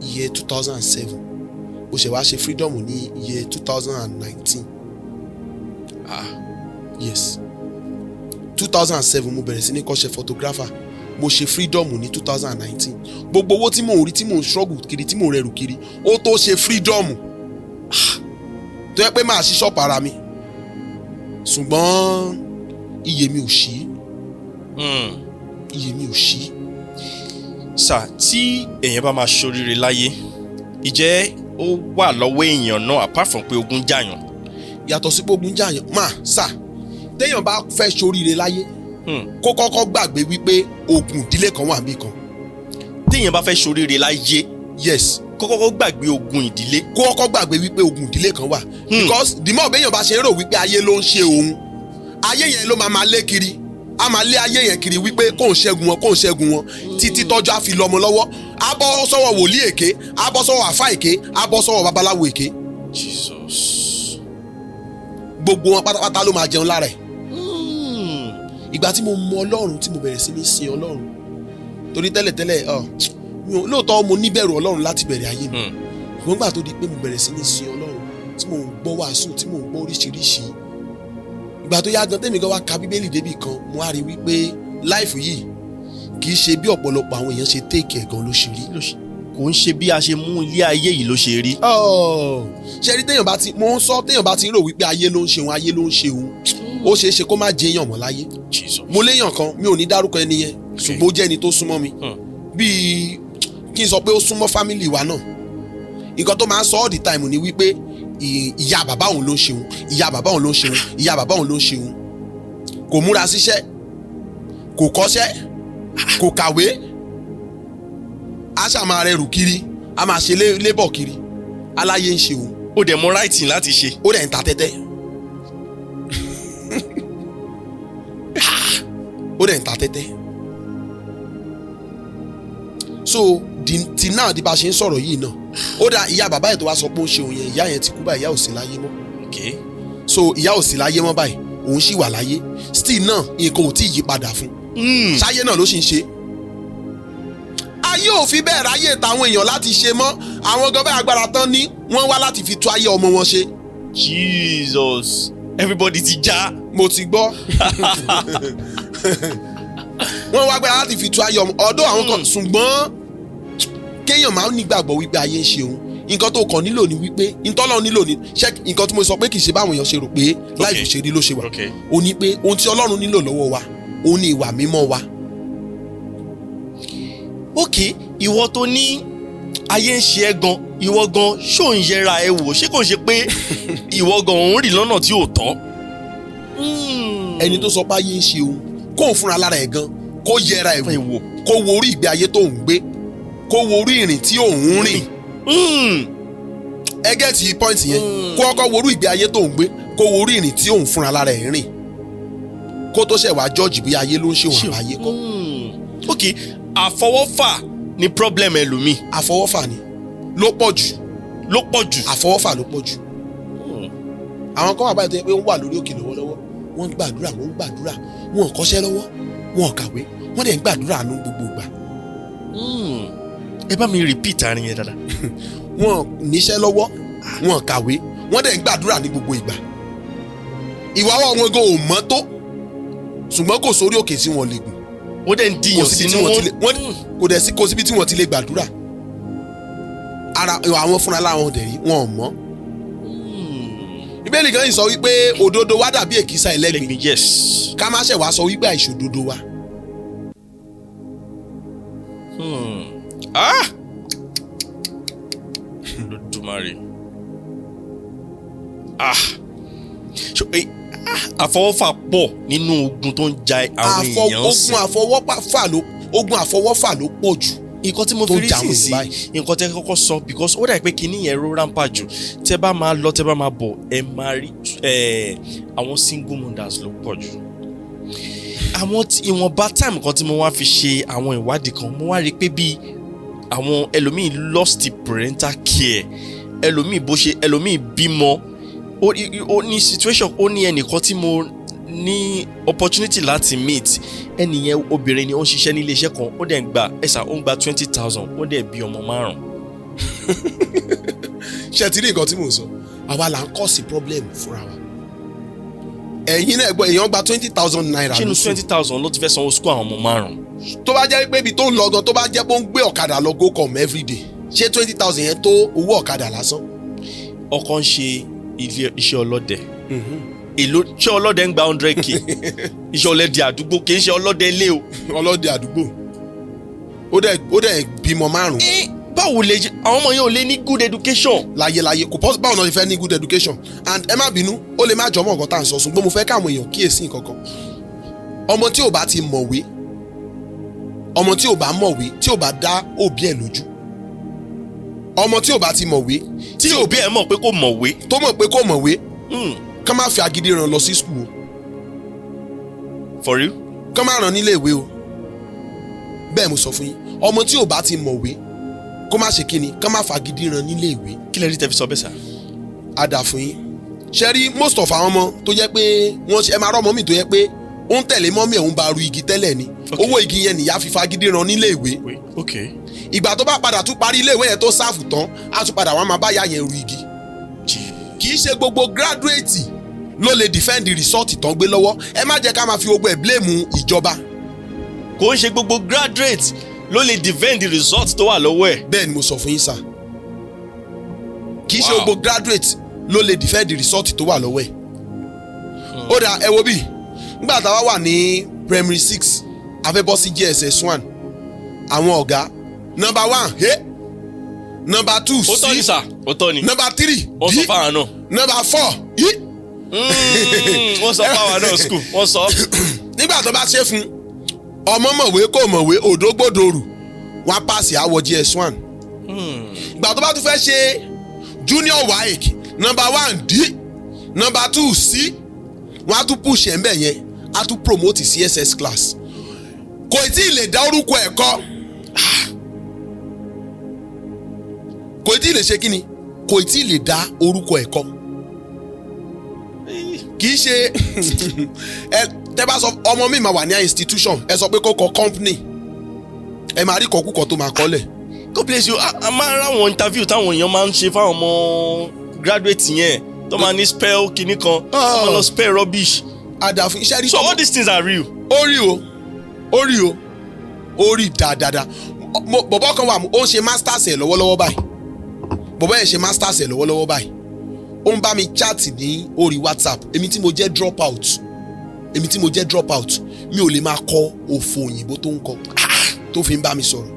year 2007. Mo ṣẹ̀ wá ṣe freedom ní year 2019. Ah. Yes, 2007 mo bẹ̀rẹ̀ sí ní kọ́ṣẹ́ photographer. Mo ṣe freedom ní 2019. Gbogbo owó tí mò ń rí, tí mò ń struggle kiri, tí mò ń rẹrù kiri, ó tó ṣe freedom tó yẹ pé máa ṣí shop ara mi, ṣùgbọ́n iye mi ò ṣí. Iye mi ò ṣí. Sà, tí èèyàn bá máa ṣoríire láyé, ìjẹ́ ó wà lọ́wọ́ èèyàn náà, apart from pé ogun jàyàn? Yàtọ̀ sí pé ogun jàyàn, máa sà, téèyàn bá fẹ́ ṣoríire láyé, kó kọ́kọ́ gbàgbé wípé ogun ìdílé kan wà níbì kan. Téèyàn bá fẹ́ ṣoríire láyé, Yes. kó kọ́kọ́ gbàgbé ogun ìdílé. Kó kọ́kọ́ gbàgbé wípé ogun ìdílé kan wà, because the more béèyàn bá ṣe ń rò wípé ayé ló ń ṣe òun, ayé yẹn ló máa máa lé kiri. A máa lé ayé yẹn kiri wípé kóun ṣẹ́gun wọn, kóun ṣẹ́gun wọn, títí tọ́jú á fi lọ́mọ lọ́wọ́. Á bọ́ sọ́wọ́ wòlíì èké, á bọ́ sọ́wọ́ àfá èké, á bọ́ sọ́wọ́ babaláwo èké. Jesus. Gbogbo wọn pátápátá ló máa jẹun lára ẹ̀. Ìgbà tí mo mọ Ọlọ́run, tí mo bẹ̀rẹ̀ sí ní sin Ọlọ́run, torí tẹ́lẹ̀tẹ́lẹ̀ ọ mi ò, lóòótọ́ mo níbẹ̀rù Ọlọ́run láti bẹ̀rẹ̀ ayé mi, ṣùgbọ́n gbà tó di pé mo bẹ̀rẹ̀ sí ní sin Ọlọ́run, tí mo ń gbọ́ wàásù, tí mo ń gbọ́ oríṣiríṣi, ìgbà tó yá gan, tẹ́mi gan wá ka Bíbélì débì kan, mo wá rí wípé life yìí kì í ṣe bí ọ̀pọ̀lọpọ̀ àwọn èèyàn ṣe take ẹ̀ gan ló ṣe rí. Kò ń ṣe bí a ṣe mú ilé ayé yìí ló ṣe rí. Ṣe rí, téèyàn bá ti, mo ń sọ, téèyàn bá ti ń rò wípé ayé ló ń ṣe òun, ayé ló ń ṣe òun, ó ṣeé ṣe kó má jẹ èèyàn mọ́ láyé. Jesus. Mo léèyàn kan, mi ò ní dárúkọ ẹni yẹn, ṣùgbọ́n ó jẹ́ ẹni tó súnmọ́ mi, bíi kí n sọ pé ó súnmọ́ family wa náà. Nǹkan tó máa ń sọ all the time ni wípé ìyá bàbá òun ló ń ṣeun, ìyá bàbá òun ló ń ṣeun, ìyá bàbá òun ló ń ṣeun. Kò múra síṣẹ́, kò kọ́ṣẹ́, kò kàwé. Á ṣáà máa rẹrù kiri, á máa ṣe labour kiri, aláyé ń ṣeun. Ó dẹ̀ mọ writing láti ṣe. Ó dẹ̀ ń ta tẹ́tẹ́, ó dẹ̀ ń ta tẹ́tẹ́. So di náà, di bá a ṣe ń sọ̀rọ̀ yìí náà, ó dá ìyá bàbá yẹn tó wá sọ pé ó ń ṣe òun yẹn, ìyá yẹn ti kú báyìí, ìyá ò sí láyé mọ́. So ìyá ò sí láyé mọ́ báyìí, òun sì wà láyé still náà, nǹkan ò tí ì yí padà fún un. Ṣáyé náà ló sì ń ṣe. Ayé ò fi bẹ́ẹ̀ ráyè táwọn èèyàn láti ṣe mọ́. Àwọn gan bẹ́ẹ̀, agbára tán ní wọ́n wá láti fi tú ayé ọmọ wọn ṣe. Jesus, everybody ti já. Mo ti gbọ́, wọ́n wá agbára láti fi tú ayé ọmọ ọ̀dọ̀ àwọn kan, ṣùgbọ́n kéèyàn máa ń nígbàgbọ́ wípé ayé ń ṣe òun, nǹkan tó kàn nílò ni wípé ntọ́lọ́ nílò ni ṣé nǹkan tí mo sọ pé kì í ṣe báwọn èèyàn ṣe rò pé life ṣe rí ló ṣe wà. Ó ní pé ohun tí Ọlọ́run nílò lọ́wọ́ wa, ó ní ìwà mímọ́ wa. Ok, ìwọ tó ní ayé ń ṣe ẹ́ gan, ìwọ gan ṣó ń yẹra ẹ wò? Ṣé kò ń ṣe pé ìwọ gan òun rìn lọ́nà tí ò tọ́? Ẹni tó sọ pé ayé ń ṣe òun, kóun fúnra lára ẹ̀ gan kó yẹra ẹ̀ wò, wò, kó wo orí ìgbé ayé tó ń gbé, kó wo orí ìrìn tí òun rìn. Ẹ get point yẹn? Kó kọ́kọ́ wo orí ìgbé ayé tó ń gbé, kó wo orí ìrìn tí òun fúnra lára ẹ̀ rìn, kó tó ṣẹ̀ wá judge bí ayé ló ń ṣe òun àbáyé kọ́. Ok, àfọwọ́fà ni problem ẹlòmíì. Àfọwọ́fà ni ló pọ̀ jù. Ló pọ̀ jù. Àfọwọ́fà ló pọ̀ jù. Àwọn kan wà báyìí tó yẹ pé wọ́n wà lórí òkè lọ́wọ́lọ́wọ́, wọ́n ń gbàdúrà, wọ́n ń gbàdúrà, wọn ò kọ́ṣẹ́ lọ́wọ́, wọn ò kàwé, wọ́n dẹ̀ ń gbàdúrà nú gbogbo ìgbà. Ẹ bá mi repeat àárín yẹn dáadáa. Wọn ò níṣẹ́ lọ́wọ́, wọn ò kàwé, wọ́n dẹ̀ ń gbàdúrà ní gbogbo ìgbà. Ìwà ọwọ́ wọn gan ò mọ́ tó, ṣùgbọ́n kò sórí òkè tí wọ́n lè gùn. Ó dẹ̀ ń Kò dìyàn síbi tí sínú. wọ́n ti lè wọ́n kò dẹ̀ sí, kò síbi tí wọ́n ti lè gbàdúrà. Ara àwọn fúnra láwọn dẹ̀ rí wọn ò mọ́. Bíbélì kan yìí sọ wípé òdodo wa dàbí èkísà ẹlẹ́gbin. Lẹ́gbin, yes. Ká má ṣe wá sọ wípé àìṣòdodo wa. Ah! Olódùmarè. Ah! So, àfọwọ́fà pọ̀ nínú ogun tó ń ja àwọn èèyàn ogun sí. àfọwọ́fà ló, ogun àfọwọ́fà ló pọ̀ jù Nǹkan tí mo tó fi rí jà àwọn sí èèyàn sí nǹkan tẹ́ kọ́kọ́ sọ, because ó dà pé kinní yẹn ló rampant jù. Tẹ́ bá máa lọ, tẹ́ bá máa bọ̀, ẹ máa rí àwọn single mothers ló pọ̀ jù. Àwọn ìwọ̀nba time kan tí mo wá fi ṣe àwọn ìwádìí kan, mo wá rí i pé bí Àwọn ẹlòmíì lost the parental care, ẹlòmíì bó ṣe, ẹlòmíì bímọ, ó ní situation. Ó ní ẹnìkan tí mo ní opportunity láti meet. Ẹnì yẹn, obìnrin ni, ó ń ṣiṣẹ́ ní iléeṣẹ́ kan, ó dẹ̀ ń gba ẹ̀sà, ó ń gba 20,000, ó dẹ̀ bí ọmọ márùn. Ṣe ti rí nǹkan tí mò ń sọ? Àwa là ń cause problem fúnra wa. Ẹ̀yin náà gbọ́, èèyàn gba ₦20,000 Ṣé inú lóṣù. 20,000 ló ti fẹ́ sanwó school àwọn ọmọ márùn? Tó bá jẹ́ pé ibi tó ń lọ gan, tó bá jẹ́ pé ó ń gbé ọ̀kadà lọ go come everyday, ṣé 20,000 yẹn tó owó ọ̀kadà lásán? Ọkọ ń ṣe ilé iṣẹ́ ọlọ́dẹ. Èló ṣé ọlọ́dẹ ń gba 100K? Iṣẹ́ ọlọ́dẹ àdúgbò, kì í ṣe ọlọ́dẹ ilé o. Ọlọ́dẹ àdúgbò, ó dẹ̀ bímọ márùn. Báwo lè ṣe àwọn ọmọ yẹn ò lè ní good education? Láyéláyé, kò possible. Báwo náà ṣe fẹ́ ní good education? And ẹ má bínú, ó lè má jọmọ́ nǹkan tá à ń sọ, ṣùgbọ́n mo fẹ́ káwọn èèyàn kíyèsí nǹkan kan. Ọmọ tí ò bá ti mọ̀wé, ọmọ tí ò bá mọ̀wé, tí ò bá dá òbí ẹ̀ lójú, ọmọ tí ò bá ti mọ̀wé, tí òbí ẹ̀ mọ̀ pé kò mọ̀wé, tó mọ̀ pé kò mọ̀wé, kán má fi agídí ràn lọ sí school o. For real? Kán má ràn nílé ìwé o. Bẹ́ẹ̀ mo sọ fún yín. Ọmọ tí ò bá ti mọ̀wé, kó má ṣe kíni, kán má fagídí ràn nílé ìwé. Kí lẹ rí tẹ́ fi sọ bẹ́ẹ̀, sir? Á dà fún yín. Ṣe rí most of àwọn ọmọ tó jẹ́ pé wọ́n ṣe, ẹ máa rọ́ ọmọ mi tó jẹ́ pé ó ń tẹ̀lé mummy ẹ̀ ń ba ru igi tẹ́lẹ̀ ni. Owó igi yẹn nìyá fi fagídí ràn nílé ìwé. Ìgbà tó bá padà tún parí ilé ìwé yẹn, tó serve tán, á tún padà wọ́n máa bá yá yẹn ru igi. Kì í ṣe gbogbo graduate ló lè defend the result tán gbé lọ́wọ́. Ẹ má jẹ́ ká máa fi gbogbo ẹ̀ blame ìjọba. Kò ń ṣe gbogbo graduate ló lè defend the result tó wà lọ́wọ́ ẹ̀. Bẹ́ẹ̀ ni mo sọ fún yín, sir. Kì í ṣe gbogbo graduate ló lè defend the result tó wà lọ́wọ́ ẹ̀. Ó dà, ẹ wo bí nígbà táwa wà ní primary six, a fẹ́ bọ́ sí JSS one, àwọn ọ̀gá, number one A, number two Ó tọ́ ni, C, sir, ó tọ́ ni. number three Wọ́n sọ D, fáwọn náà. number four E. Wọ́n sọ fáwọn náà school, wọ́n sọ. Nígbà tó bá ṣe fún ọmọ, mọ̀wé kò mọ̀wé, òdógbòdòrù, wọ́n á pass, àwọ̀ JS one. Ìgbà tó bá tún fẹ́ ṣe junior WAEC, number one D, number two C, wọ́n á tún push ẹ̀ ń bẹ̀ yẹn, á tún promote sí SS class. Kò tí ì lè dá orúkọ ẹ̀ kọ́, kò tí ì lè ṣe kíni, kò tí ì lè dá orúkọ ẹ̀ kọ́. Kì í ṣe ẹ tẹ́ bá sọ ọmọ mi máa wà ní institution, ẹ sọ pé kó kọ company, ẹ máa rí kọkúkọ tó máa kọ́lẹ̀. God bless you. A máa ń ráwọn interview táwọn èèyàn máa ń ṣe fáwọn ọmọ graduate yẹn, tó máa ní spell kinní kan, tó máa lọ spell rubbish. Àdàfún iṣẹ́ rí. So all these things are real? Ó rí o, ó rí o, ó rí dáadáa. Bọ̀bọ̀ kan wà, ó ń ṣe masters ẹ̀ lọ́wọ́lọ́wọ́ báyìí. Bọ̀bọ̀ yẹn ṣe masters ẹ̀ lọ́wọ́lọ́wọ́ báyìí, ó ń bá mi chat ní orí WhatsApp. Èmi tí mo jẹ́ drop out, èmi tí mo jẹ́ drop out, mi ò lè máa kọ òfò òyìnbó tó ń kọ, tó fi ń bá mi sọ̀rọ̀.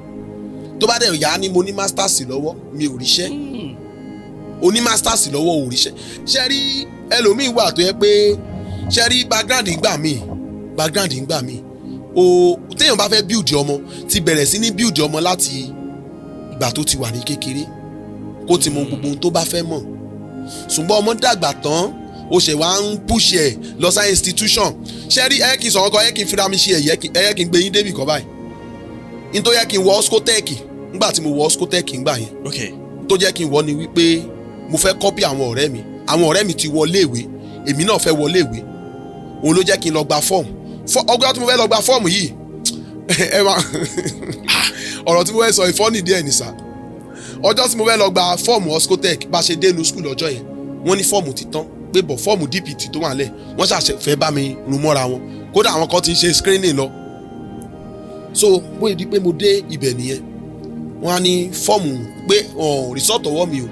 Tó bá dẹ̀ yá ni mo ní masters lọ́wọ́, mi ò ríṣẹ́. Oní masters lọ́wọ́, ò ríṣẹ́. Ṣe rí ẹlòmíín wà tó yẹ pé, ṣe rí background ń gbà míì, background ń gbà míì o. Téèyàn bá fẹ́ build ọmọ, ti bẹ̀rẹ̀ sí ní build ọmọ láti ìgbà tó ti wà ní kékeré, kó ti mọ gbogbo ohun tó bá fẹ́ mọ̀. Ṣùgbọ́n ọmọ dàgbà tán, ó ṣẹ̀ wá ń push ẹ̀ lọ sí institution. Ṣe rí, ẹ kì í sọ̀rọ̀ kan, ẹ kì í fira mi ṣe ẹ̀yẹ, ẹ kì í gbé yín débì kan báyìí. Ní tó yẹ kí n wọ Oscotech, ńgbà tí mo wọ Oscotech ńgbà yẹn, tó jẹ́ kí n wọ ni wípé mo fẹ́ copy àwọn ọ̀rẹ́ mi. Àwọn ọ̀rẹ́ mi ti wọlé ìwé, èmi náà fẹ́ wọlé ìwé. Òun ló jẹ́ kí n lọ gba fọ́ọ̀mù. Ọgbà tí mo fẹ́ lọ gba fọ́ọ̀mù yìí, ẹ máa ọ̀rọ̀ tí mo fẹ́ sọ ìfọ́nì díẹ̀ ní sá. Ọjọ́ tí mo fẹ́ lọ gba fọ́ọ̀mù Oscotech, bá ṣe dénú school lọ́jọ́ yẹn, wọ́n ní fọ́ọ̀mù ti tán, pé bọ̀ fọ́ọ̀mù DPT tó wà lẹ̀. Wọ́n ṣàṣẹ fẹ́ bá mi rún mọ́ra wọn, kódà àwọn kan ti ń ṣe screening lọ. So bóyá di pé mo dé ibẹ̀ nìyẹn, wọ́n á ní fọ́ọ̀mù pé result ọwọ́ mi o,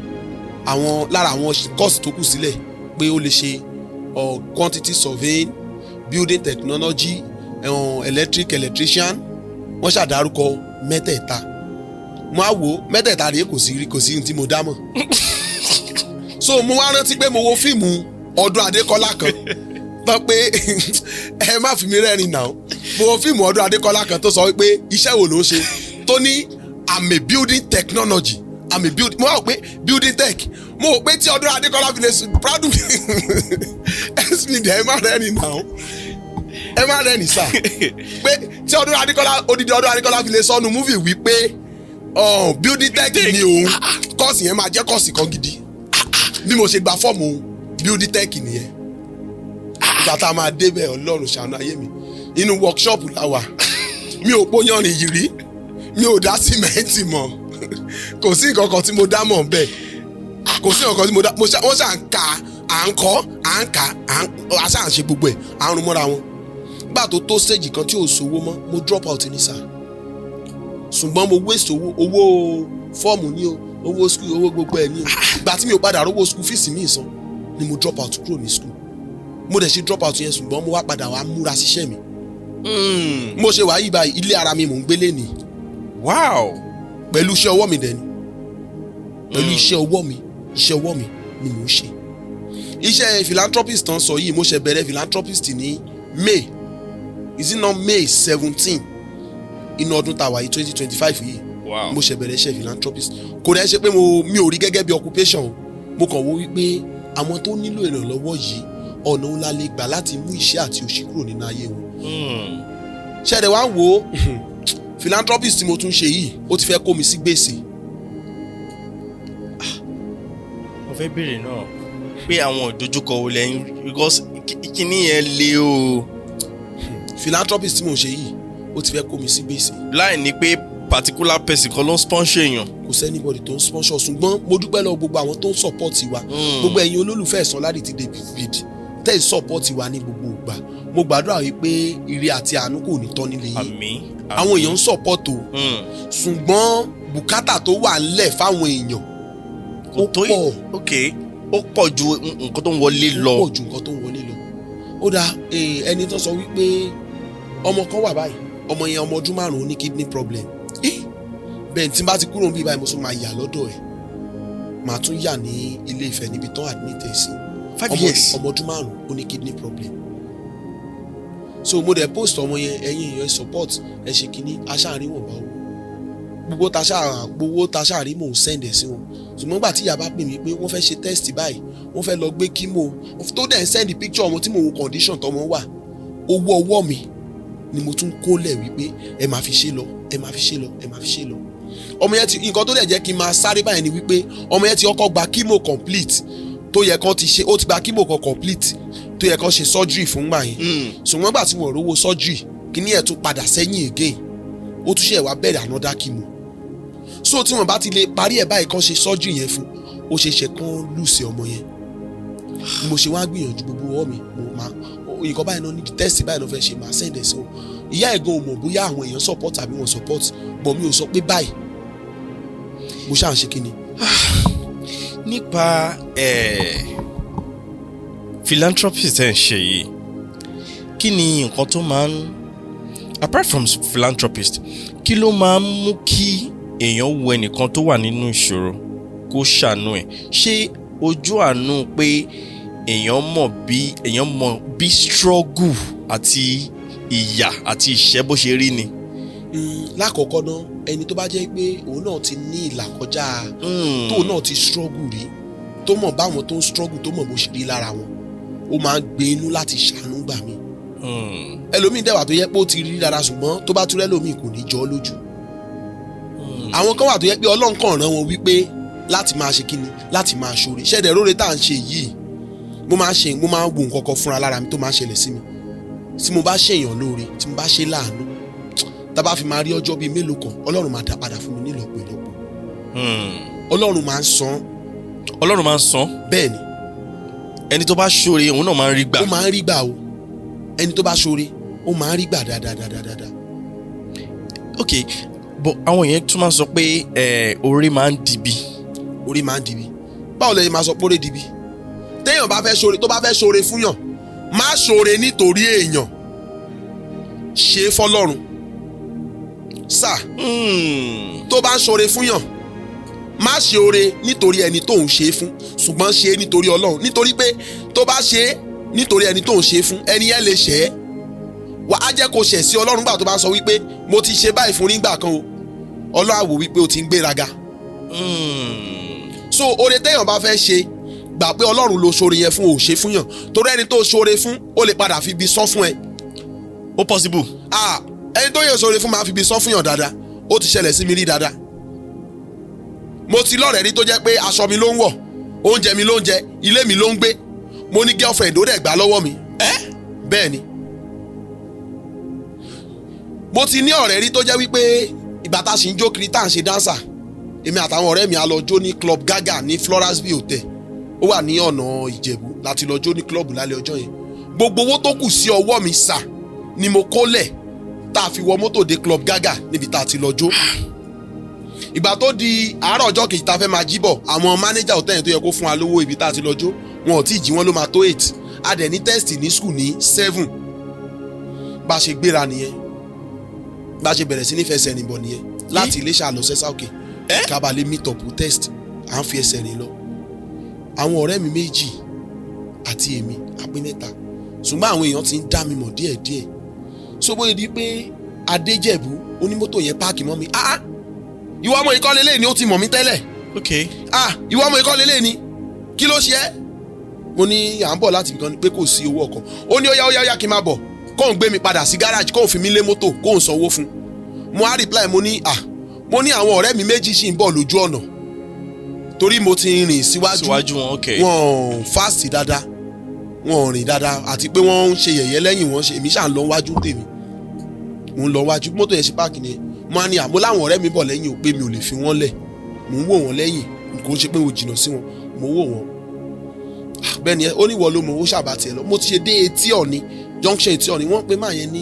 àwọn lára àwọn course tó kù sílẹ̀ pé ó lè ṣe quantity surveying, building technology, electric, electrician. Wọ́n ṣàdárúkọ mẹ́tẹ̀ẹ̀ta. Mo á wò ó, mẹ́tẹ̀ẹ̀ta rèé, kò sí rí, kò sí ohun tí mo dá mọ̀. So mo wá rántí pé mo wo fíìmù Ọdún Adékọ́lá kan tán pé, ẹ má fi mi rẹ́rìn náà, mo wo fíìmù Ọdún Adékọ́lá kan tó sọ wípé iṣẹ́ wo ló ń ṣe, tó ní, "I'm a building technology, I'm a building." Mo wá wò pé building tech. Mo wò pé tí Ọdún Adékọ́lá fi lè sùn proud sp, ẹ má rẹ́rìn náà, ẹ má rẹ́rìn sà, pé tí Ọdún Adékọ́lá, odidi Ọdún Adékọ́lá fi lè sọnù movie wípé Oh, building tech ni òun. Course yẹn máa jẹ́ course kan gidi. Bí mo ṣe gba fọ́ọ̀mù building tech nìyẹn. Ìgbà tá a máa débẹ̀, Ọlọ́run ṣàánú ayé mi, inú workshop la wà. Mi ò pó yanrìn yìí rí, mi ò dá símẹ́ǹtì mọ̀, kò sí nǹkan kan tí mo dá mọ̀ bẹ́ẹ̀, kò sí nǹkan kan tí mo dá. Mo ṣá, wọ́n ṣà ń ka, à ń kọ́, à ń kà, à ń a ṣà ń ṣe gbogbo ẹ̀, à ń rún mọ́ra wọn. Gbà tó tó stage kan tí ò sówó mọ́, mo drop out ní sáà. Ṣùgbọ́n mo waste owó, owó fọ́ọ̀mù ní o, owó school, owó gbogbo ẹ̀ ní o. Ìgbà tí mi ò padà rówó school fees mi san ni mo drop out kúrò ní school. Mo dẹ̀ ṣe drop out yẹn, ṣùgbọ́n mo wá padà wá múra síṣẹ́ mi. Mo ṣe wàá yí báyìí, ilé ara mi mò ń gbélé ni. Pẹ̀lú iṣẹ́ ọwọ́ mi dẹ̀ ni, pẹ̀lú iṣẹ́ ọwọ́ mi. Iṣẹ́ ọwọ́ mi ni mò ń ṣe. Iṣẹ́ philanthropist tán sọ yìí, mo ṣe bẹ̀rẹ̀ philanthropist ní May, is it not May 17 inú ọdún tá a wà yìí, 2025 yìí? Mo ṣe bẹ̀rẹ̀ iṣẹ́ philanthropist. Kò dẹ̀ ṣe pé mo mi ò rí gẹ́gẹ́ bí occupation o. Mo kàn wò wípé àwọn tó nílò ìrànlọ́wọ́ yìí, ọ̀nà ńlá lè gbà láti mú ìṣẹ́ àti òṣì kúrò nínú ayé wọn. Ṣẹ̀dẹ̀ wá wò ó, philanthropist tí mo tún ṣe yìí, ó ti fẹ́ kó mi sí gbèsè. Mo fẹ́ béèrè náà pé àwọn ìdojúkọ wo lẹ́yìn, because kíní yẹn le o. Philanthropist tí mo ń ṣe yìí, ó ti fẹ́ kó mi sí gbèsè. Láì ní pé particular person kan ló ń sponsor èèyàn. Kò sí anybody tó ń sponsor, ṣùgbọ́n mo dúpẹ́ lọ́wọ́ gbogbo àwọn tó ń support wa, gbogbo ẹ̀yin olólùfẹ́ Ẹ̀san Ládìtì David tẹ́ ẹ̀ support wa ní gbogbo ìgbà. Mo gbàdúrà wípé ire àti àánú kò ní tán nílé yín. Àmín. Àwọn èèyàn ń support o, ṣùgbọ́n bùkátà tó wà ńlẹ̀ fáwọn èèyàn, Kò ó tó pọ̀. Ok, ó pọ̀ ju nǹkan tó ń wọlé lọ. Ó pọ̀ ju nǹkan tó ń wọlé lọ. Ó dáa, ẹni tó sọ wípé ọmọ kan wà báyìí, ọmọ yẹn, ọmọ ọdún 5, ní kidney problem. Bẹ́ẹ̀ tí n bá ti kúrò níbí báyìí, mo tún máa yà lọ́dọ̀ ẹ̀, màá tún yà ní Ilé Ifẹ̀ níbi tán admit ẹ̀ sí. 5 Ọmọ years. Ọmọ ọdún 5, ó ní kidney problem. So mo dẹ̀ post ọmọ yẹn, ẹ̀yin èèyàn, ẹ support ẹ, ṣe kínní aṣáàrin wọ̀nba owó gbogbo ta ṣáà, gbowó ta ṣáà rí, mò ń send ẹ̀ sí wọn. Ṣùgbọ́n gbà tí ìyá bá pè mí pé wọ́n fẹ́ ṣe test báyìí, wọ́n fẹ́ lọ gbé chemo, tó dẹ̀ ń send picture ọmọ tí mò ń wo condition tọmọ wà, owó ọwọ́ mi ni mo tún kólẹ̀ wípé ẹ máa fi ṣe lọ, ẹ máa fi ṣe lọ, ẹ máa fi ṣe lọ. Ọmọ yẹn ti, nǹkan tó dẹ̀ jẹ́ kí n máa sáré báyìí ni wípé ọmọ yẹn ti kọ́kọ́ gba chemo complete tó yẹ kán ti ṣe, ó ti gba chemo kan complete tó yẹ kán ṣe surgery fún gbà yẹn. Ṣùgbọ́n gbà tí wọ́n rówó surgery, kíní ẹ̀ tún padà sẹ́yìn again, ó tún ṣe wá bẹ̀rẹ̀ another chemo. So tí wọ́n bá ti lè parí ẹ̀ báyìí, kán ṣe surgery yẹn fún, ó ṣe ṣe kán lose ọmọ yẹn. Ni mo ṣe wá gbìyànjú gbogbo ọwọ́ mi, mo máa nǹkan báyìí náà ní test báyìí náà fẹ́ ṣe, máa send ẹ̀ sí wọn. Ìyá ẹ̀ gan ò mọ̀ bóyá àwọn èèyàn support àbí wọn support, but mi ò sọ pé báyìí mo ṣáà ń ṣe kíni. Nípa philanthropist ẹ̀ ń ṣe yìí, kí ni nǹkan tó máa ń, apart from philanthropist, kí ló máa ń mú kí èèyàn wo ẹnìkan tó wà nínú ìṣòro kó ṣàánú ẹ̀? Ṣé ojú àánú pé èèyàn mọ̀ bí struggle àti ìyà àti ìṣẹ́ bó ṣe rí ni? Lákọ̀ọ́kọ́ náà, ẹni tó bá jẹ́ pé òun náà ti ní ìlàkọjá, tóun náà ti struggle rí, tó mọ̀ báwọn tó ń struggle, tó mọ̀ bó ṣe rí lára wọn, ó máa ń gbé inú láti ṣàánú gbà mí. Ẹlòmíì dẹ̀ wà tó yẹ pé ó ti rí dára, ṣùgbọ́n tó bá tún rẹ́lòmíì, kò ní jọ ọ́ lójú. Àwọn kan wà tó yẹ pé Ọlọ́run kàn rán wọn wípé láti máa ṣe kíni, láti máa ṣoore. Ṣẹ̀dẹ̀ róore tá à ń ṣe yìí, mo máa ń ṣe, mo máa ń wo nǹkan kan fúnra lára mi tó máa ń ṣẹlẹ̀ sí mi. Tí mo bá ṣèyàn lóore, tí mo bá ṣe láàánú, tá a bá fi máa rí ọjọ́ bíi mélòó kan, Ọlọ́run máa dá padà fún mi nílọ́po ìlọ́po. Ọlọ́run máa ń san. Ọlọ́run máa ń san. Bẹ́ẹ̀ ni. Ẹni tó bá ṣoore, òun náà máa ń rí gbà. Ó máa ń rí gbà o. Ẹni tó bá ṣoore, ó máa ń rí gbà dáadáa. Ok, but àwọn yẹn tún máa ń sọ pé oore máa ń dibi. Orí máa ń dibi? Báwo lẹ máa sọ pé orí dibi? Téèyàn bá fẹ́ ṣoore, tó bá fẹ́ ṣoore fúnyàn, má ṣoore nítorí èèyàn, ṣe é fọlọ́run sà. Tó bá ń ṣoore fúnyàn, má ṣe oore nítorí ẹni tó ń ṣe é fún, ṣùgbọ́n ṣe é nítorí Ọlọ́run, nítorí pé tó bá ṣe é nítorí ẹni tó ń ṣe é fún, ẹni yẹn lè ṣẹ̀ ẹ́, wà á jẹ́ kó ṣẹ̀ sí Ọlọ́run. Gbà tó bá sọ wípé mo ti ṣe báyìí fún nígbà kan o, Ọlọ́run á wò wípé o ti ń gbéraga. So oore téèyàn bá fẹ́ ṣe, gbà pé Ọlọ́run ló ṣoore yẹn fún, ò ṣe fún yàn, torí ẹni tó ṣoore fún, ó lè padà fi ibi sán fún ẹ. Ó possible. Ah, ẹni tó yẹ ṣoore fún máa fi ibi sán fún yàn dáadáa. Ó ti ṣẹlẹ̀ sí mi rí dáadáa. Mo ti lọ́rẹ̀ẹ́ rí tó jẹ́ pé aṣọ mi ló ń wọ̀, oúnjẹ mi ló ń jẹ, ilé mi ló ń gbé. Mo ní girlfriend, ó dẹ̀ gbà lọ́wọ́ mi. Bẹ́ẹ̀ ni. Mo ti ní ọ̀rẹ́ rí tó jẹ́ wípé ìgbà tá a sì ń jó kiri, tá à ń ṣe dancer, èmi àtàwọn ọ̀rẹ́ mi a lọ jó ní Club Gaga ní Florasby Hotel, ó wà ní ọ̀nà Ìjẹ̀bú, láti lọ jó ní club lálẹ́ ọjọ́ yẹn. Gbogbo owó tó kù sí ọwọ́ mi sà ni mo kó lẹ̀ tá a fi wọ mọ́tò dé Club Gaga níbi tá a ti lọ jó. Ìgbà tó di àárọ̀ ọjọ́ kejì tá a fẹ́ máa jí bọ̀, àwọn manager hotel yẹn tó yẹ kó fún wa lówó ibi tá a ti lọ jó, wọn ò tí ì jí, wọn ló máa tó 8. A dẹ̀ ní test ní school ní 7. Bá a ṣe gbéra nìyẹn, bá a ṣe bẹ̀rẹ̀ sí ní fẹsẹ̀ rìn bọ̀ nìyẹn láti Iléṣà lọ sẹ́sà òkè, ká bá lè meet up test. À ń fi ẹsẹ̀ rìn lọ, àwọn ọ̀rẹ́ mi méjì àti èmi, a pé mẹ́ta. Ṣùgbọ́n àwọn èèyàn ti ń dá mi mọ̀ díẹ̀díẹ̀. So bóyá di pé Adéjẹ̀bú, onímọ́tò yẹn park mọ́ mi. "Ah, ìwọ ọmọ ìkọ́lé lé ní." Ó ti mọ̀ mí tẹ́lẹ̀. "Ah, ìwọ ọmọ ìkọ́lé lé ní, kí ló ṣe ẹ́?" Mo ní à ń bọ̀ láti ibìkan ni, pé kò sí owó ọkọ̀. Ó ní ó yá, ó yá, ó yá, kí n máa bọ̀, kóun gbé mi padà sí gáràjì, kóun fi mí lé mọ́tò, kóun sanwó fún mo. Á reply, mo ní, "Ah," mo ní àwọn ọ̀rẹ́ mi méjì sì ń bọ̀ lójú ọ̀nà, torí mo ti rìn síwájú Síwájú wọn, ok. Wọn fast dáadáa, wọn ò rìn dáadáa, àti pé wọ́n ń ṣe yẹ̀yẹ́ lẹ́yìn wọn ṣe. Èmi ṣáà ń lọ wájú tèmi, mò ń lọ wájú. Mọ́tò yẹn ṣe park ni, mo á ní àmọ́ láwọn ọ̀rẹ́ mi bọ̀ lẹ́yìn ò, pé mi ò lè fi wọ́n lẹ̀. Mò ń wò wọ́n lẹ́yìn, kò ń ṣe pé mo jìnnà sí wọn, mò ń wò wọ́n. Ah, bẹ́ẹ̀ ni ó ní ìwọ ló mọ̀, ó ṣàbà tiẹ̀ lọ. Mo ti ṣe dé etí ọ̀ni junction, etí ọ̀ni, wọ́n pe máa yẹn ní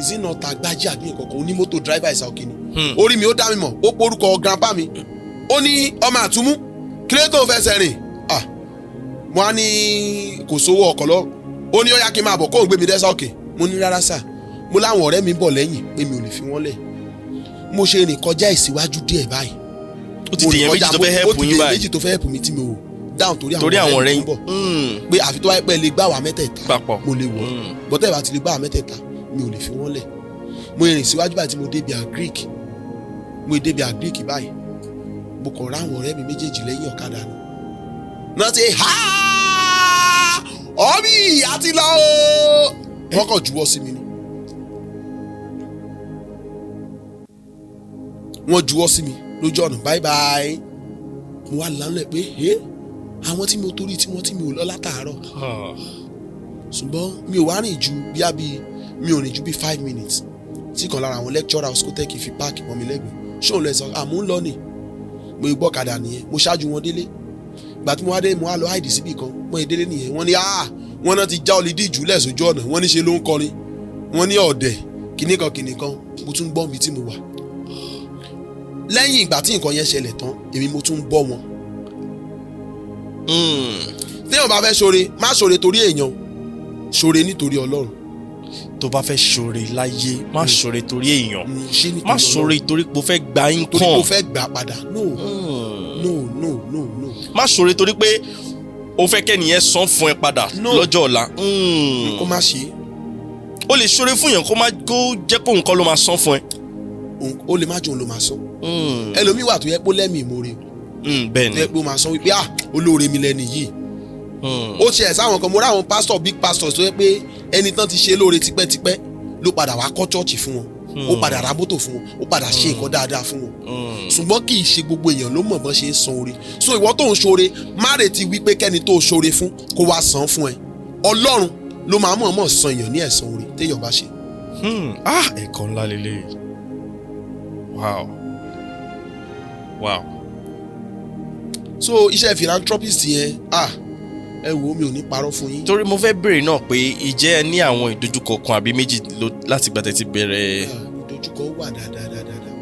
ìzínà tàgbájì àbí nǹkan kan, onímọ́tò driver ìsà òkè ni. Orí mi, ó dá mi mọ̀, ó porúkọ grandpa mi. Ó ní, "Ọmọ àtúmú, kí ló tó fẹsẹ̀ rìn?" Ah, mo á ní kò sówó ọkọ̀ lọ. Ó ní ó yá, kí n máa bọ̀, kóun gbé mi dẹ́sà òkè. Mo ní rárá sà, mo láwọn ọ̀rẹ́ mi bọ̀ lẹ́yìn, pé mi ò lè fi wọ́n lẹ̀. Mo ṣe rìn kọjá ìsíwájú díẹ̀ báyìí, Ó ti dèyàn méjì tó fẹ́ ó help ti yín dèyàn báyìí. méjì tó fẹ́ help mi tí mi ò dáhùn torí Torí àwọn ọ̀rẹ́ mi yín tó ń bọ̀, pé àfi tó wáyé pé ẹ lè gbà wá mẹ́tẹ̀ẹ̀ta Papọ̀. mo lè wọ̀, bọ́tẹ́ ìbá ti lè gbà wá mẹ́tẹ̀ẹ̀ta, mi ò lè fi wọ́n lẹ̀. Mo rìn síwájú báyìí tí mo débi agric, mo débi agric báyìí, mo kàn ráwọn ọ̀rẹ́ mi méjèèjì lẹ́yìn ọ̀kadà ni náà ti ha ọ́bì àti lọ o. Wọ́n kàn juwọ́ sí mi ni, wọ́n juwọ́ sí mi lójú ọ̀nà, bye bye. Mo wá lánàá pé ẹ́ àwọn tí mo torí tí wọ́n tí mi ò lọ látàárọ̀. Ah. Ṣùgbọ́n mi ò wá rìn ju bíá bíi, mi ò rìn ju bíi 5 minutes tí kan lára àwọn lecturer Oscotec fi park mọ́ mi lẹ́gbẹ̀ẹ́. Ṣóun lọ sọ àmú ń lọ ni. Mo gbọ́ ọ̀kadà nìyẹn, mo ṣáájú wọn délé. Ìgbà tí mo wá dé, mo wá lọ hide síbì kan. Mo yẹ délé nìyẹn, wọ́n ní, ah, wọ́n náà ti já olùdí ìjùlẹ̀ sójú ọ̀nà, wọ́n ní ṣe ló ń kọrin, wọ́n ní ọ̀dẹ̀ kìnnìkan kìnnìkan. Mo tún gbọ́ mi tí mo wà. Lẹ́yìn ìgbà tí nǹkan yẹn ṣẹlẹ̀ tán, èmi mo tún bọ́ wọn. Téèyàn bá fẹ́ ṣoore, má ṣoore torí èèyàn, ṣoore nítorí Ọlọ́run. Tó bá fẹ́ ṣoore láyé, má ṣoore torí èèyàn. Ṣe nítorí Má Ọlọ́run. ṣoore torí pé o fẹ́ gba Torí income. kò fẹ́ gbà padà, no, no, no, no, no. Má ṣoore torí pé o fẹ́ kẹ́niyẹn san fún ẹ padà No. lọ́jọ́ ọ̀la. Kó má ṣe é. O lè ṣoore fún yàn kó má kó jẹ́ pé òun kọ́ ló máa san fún ẹ. Ó lè má jòun ló máa san. Ẹlòmíì wà tó yẹ pé ó lẹ́mìí ìmoore Bẹ́ẹ̀ tó ni. yẹ pé ó máa san wípé, "Ah, olóore mi lẹ́ni yìí." Ó ṣe ẹ̀ sáwọn kan. Mo rí àwọn pastor, big pastors, tó yẹ pé ẹni tán ti ṣe lóore tipẹ́tipẹ́ ló padà wá kọ́ church fún wọn, ó padà ra mọ́tò fún wọn, ó padà ṣe nǹkan dáadáa fún wọn. Ṣùgbọ́n kì í ṣe gbogbo èèyàn ló mọ̀ bọ́n ṣe ń san oore. So ìwọ tó ń ṣoore, má retí wípé kẹ́ni tó ṣoore fún kó wá san fún ẹ. Ọlọ́run ló máa mọ̀ọ́mọ̀ san èèyàn ní ẹ̀san oore téèyàn bá ṣe. Ah, ẹ̀kọ́ ńlá lélẹ̀. Wow. So iṣẹ́ philanthropist yẹn, ah, ẹ wo, mi ò ní parọ́ fún yín. Torí mo fẹ́ béèrè náà pé ìjẹ́ ẹ ní àwọn ìdojúkọ kan àbí méjì láti gbà tẹ́ ti bẹ̀rẹ̀? Ah, ìdojúkọ wà dáadáa dáadáa.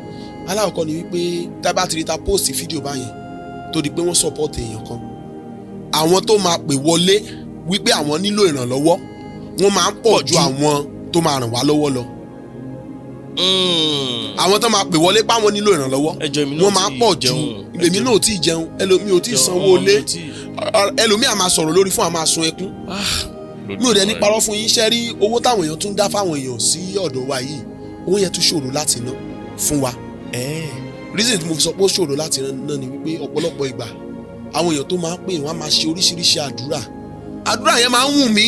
Alákọ̀ọ́kọ́ ni wípé tá a bá ti rí ta post fídíò báyẹn tó di pé wọ́n support èèyàn kan, àwọn tó máa pè wọlé wípé àwọn nílò ìrànlọ́wọ́, wọ́n máa ń pọ̀ ju àwọn tó máa ràn wá lọ́wọ́ lọ. Àwọn tó máa pè wọlé páwọn nílò ìrànlọ́wọ́, Ẹjọ́ èmi náà wọ́n máa ń pọ̀ ju jẹun. èmi náà ò tí ì jẹun, ẹlòmíì ò tí ì sanwó ilé, ẹlòmíì á máa sọ̀rọ̀ lórí fún, á máa sun ẹkún. Mi ò dẹ̀ ní parọ́ fún yín, ṣe rí owó táwọn èèyàn tún dá fáwọn èèyàn sí ọ̀dọ̀ wa yìí, owó yẹn tún ṣòro láti ná fún wa. Reason tí mo fi sọ pé ó ṣòro láti ná ni wípé ọ̀pọ̀lọpọ̀ ìgbà, àwọn èèyàn tó máa ń pè, wọ́n á máa ṣe oríṣiríṣi àdúrà. Àdúrà yẹn máa ń wù mí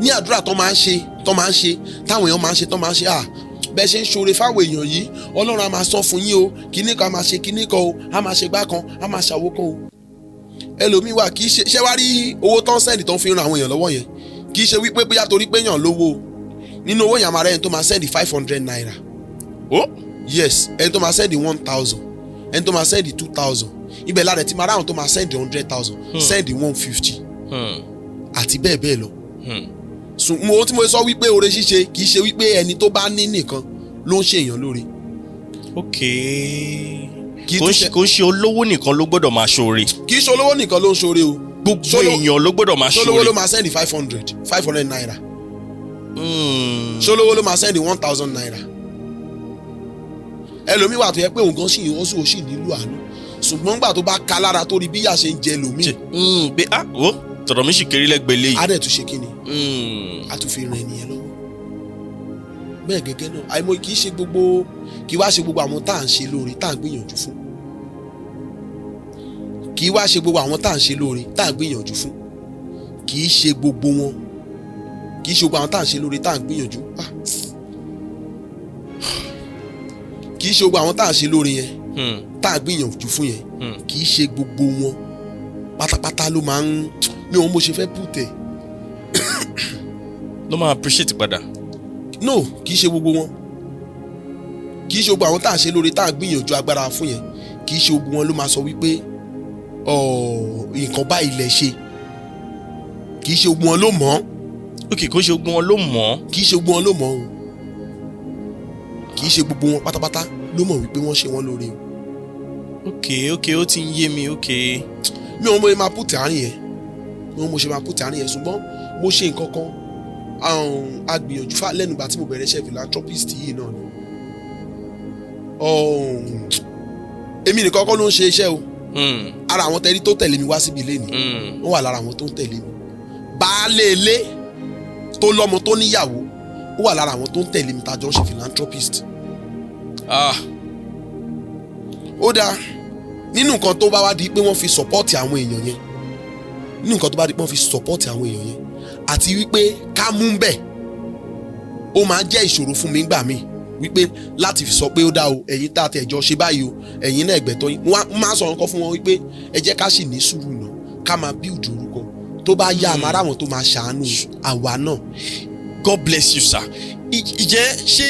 ní àdúrà tó máa ń ṣe, tó máa ń ṣe, táwọn èèyàn máa ń ṣe, tó máa ń ṣe. Ah, Bẹ́ẹ̀ ṣe ń ṣoore fáwọn èèyàn yìí, Ọlọ́run á máa san fún yín o, kíní kan á máa ṣe, kíní kan o, á máa ṣe gbá kan, á máa ṣàwó kan o. Ẹlòmíì wà, kì í ṣe ṣé wá rí owó tán send tán fi ń ran àwọn èèyàn lọ́wọ́ yẹn, kì í ṣe wípé bóyá torí pé èèyàn lówó o. Nínú owó yẹn, àmàrà ẹni tó máa send ₦500. Ó. Yes, ẹni tó máa send 1,000, ẹni tó máa send 2,000, ibẹ̀ lára ẹ̀ tí máa ráwọn tó máa send 100,000, send 150 àti bẹ́ẹ̀ bẹ́ẹ̀ lọ. Sùn mo ohun tí mo sọ wípé oore ṣíṣe kì í ṣe wípé ẹni tó bá ní nìkan ló ń ṣe èèyàn lóore. Kì í Kò tún ń ṣe ṣe kò ń ṣe olówó nìkan ló gbọ́dọ̀ máa ṣoore. Kì í ṣe olówó nìkan ló ń ṣoore o. Gbogbo èèyàn ló gbọ́dọ̀ máa Ṣolówó ṣoore. ló máa send ₦500? Ṣolówó ló máa send ₦1,000? Ẹlòmíì wà tó yẹ pé òun gan sì ń ó sì nílò àánú, ṣùgbọ́n gbà tó bá ka lára tó rí bí ìyà ṣe ń jẹ lòmíì, Pé ah, wo, tọ̀dọ̀ mi sì kéré lẹ́gbẹ̀ẹ́ léyìí. Á dẹ̀ tún ṣe kí ni? Á tún fi ran ẹnìyẹn lọ́wọ́. Bẹ́ẹ̀ gẹ́gẹ́ náà, àìmọ̀ kì í ṣe gbogbo, kì í wá ṣe gbogbo àwọn tá à ń ṣe lóore, tá à ń gbìyànjú fún, kì í wá ṣe gbogbo àwọn tá à ń ṣe lóore, tá à ń gbìyànjú fún, kì í ṣe gbogbo wọn, kì í ṣe gbogbo àwọn tá à ń ṣe lóore, tá à ń gbìyànjú, ah, kì í ṣe gbogbo àwọn tá à ń ṣe lóore yẹn, tá à ń gbìyànjú fún yẹn, kì í ṣe gbogbo wọn pátápátá ló máa ń mi ò mọ ṣe fẹ́ pùtẹ́. Ló máa appreciate padà. No, kì í ṣe gbogbo wọn, kì í ṣe gbogbo àwọn tá à ń ṣe lóore, tá à ń gbìyànjú agbára fún yẹn, kì í ṣe gbogbo wọn ló máa sọ wípé, "Ọ̀, nǹkan báyìí lẹ ṣe." Kì í ṣe gbogbo wọn ló mọ̀ ọ́. Ok, kò ṣe gbogbo wọn ló mọ̀ ọ́. Kì í ṣe gbogbo wọn ló mọ̀ ọ́ o. Kì í ṣe gbogbo wọn pátápátá ló mọ̀ wípé wọ́n ṣe wọ́n lóore o. Ok, ó ti ń yé mi, ok. Mi ò mọ bó ṣe máa put àárín yẹn, mi ò mọ bó ṣe máa put àárín yẹn, ṣùgbọ́n mo ṣe nǹkan kan, agbìyànjú fà lẹ́nu ìgbà tí mo bẹ̀rẹ̀ iṣẹ́ philanthropist yìí náà ni. Èmi nìkan kọ́ ló ń ṣe iṣẹ́ o. Ara àwọn tẹ́rí tó tẹ̀lé mi wá síbi ilé ni, wọ́n wà lára àwọn tó ń tẹ̀lé mi. Baálé ilé tó lọ́mọ, tó níyàwó, ó wà lára àwọn tó ń tẹ̀lé mi tá a jọ ń ṣe philanthropist. Ó dáa, nínú nǹkan tó bá wá di pé wọ́n fi support àwọn èèyàn yẹn, nínú nǹkan tó bá di pé wọ́n fi support àwọn èèyàn yẹn, àti wípé ká mú bẹ́ẹ̀, ó máa ń jẹ́ ìṣòro fún mi gbà mí wípé láti fi sọ pé ó dá o, ẹ̀yin tá a tẹ̀ jọ ṣe báyìí o, ẹ̀yin náà ẹgbẹ̀tọ́ yín. Wọ́n á máa sọ nǹkan fún wọn wípé ẹ jẹ́ ká sì ní sùúrù náà, ká máa build orúkọ, tó bá yá, àmọ́ ara àwọn tó máa ṣàánú àwa náà. God bless you, sir. Ìjẹ́ ṣé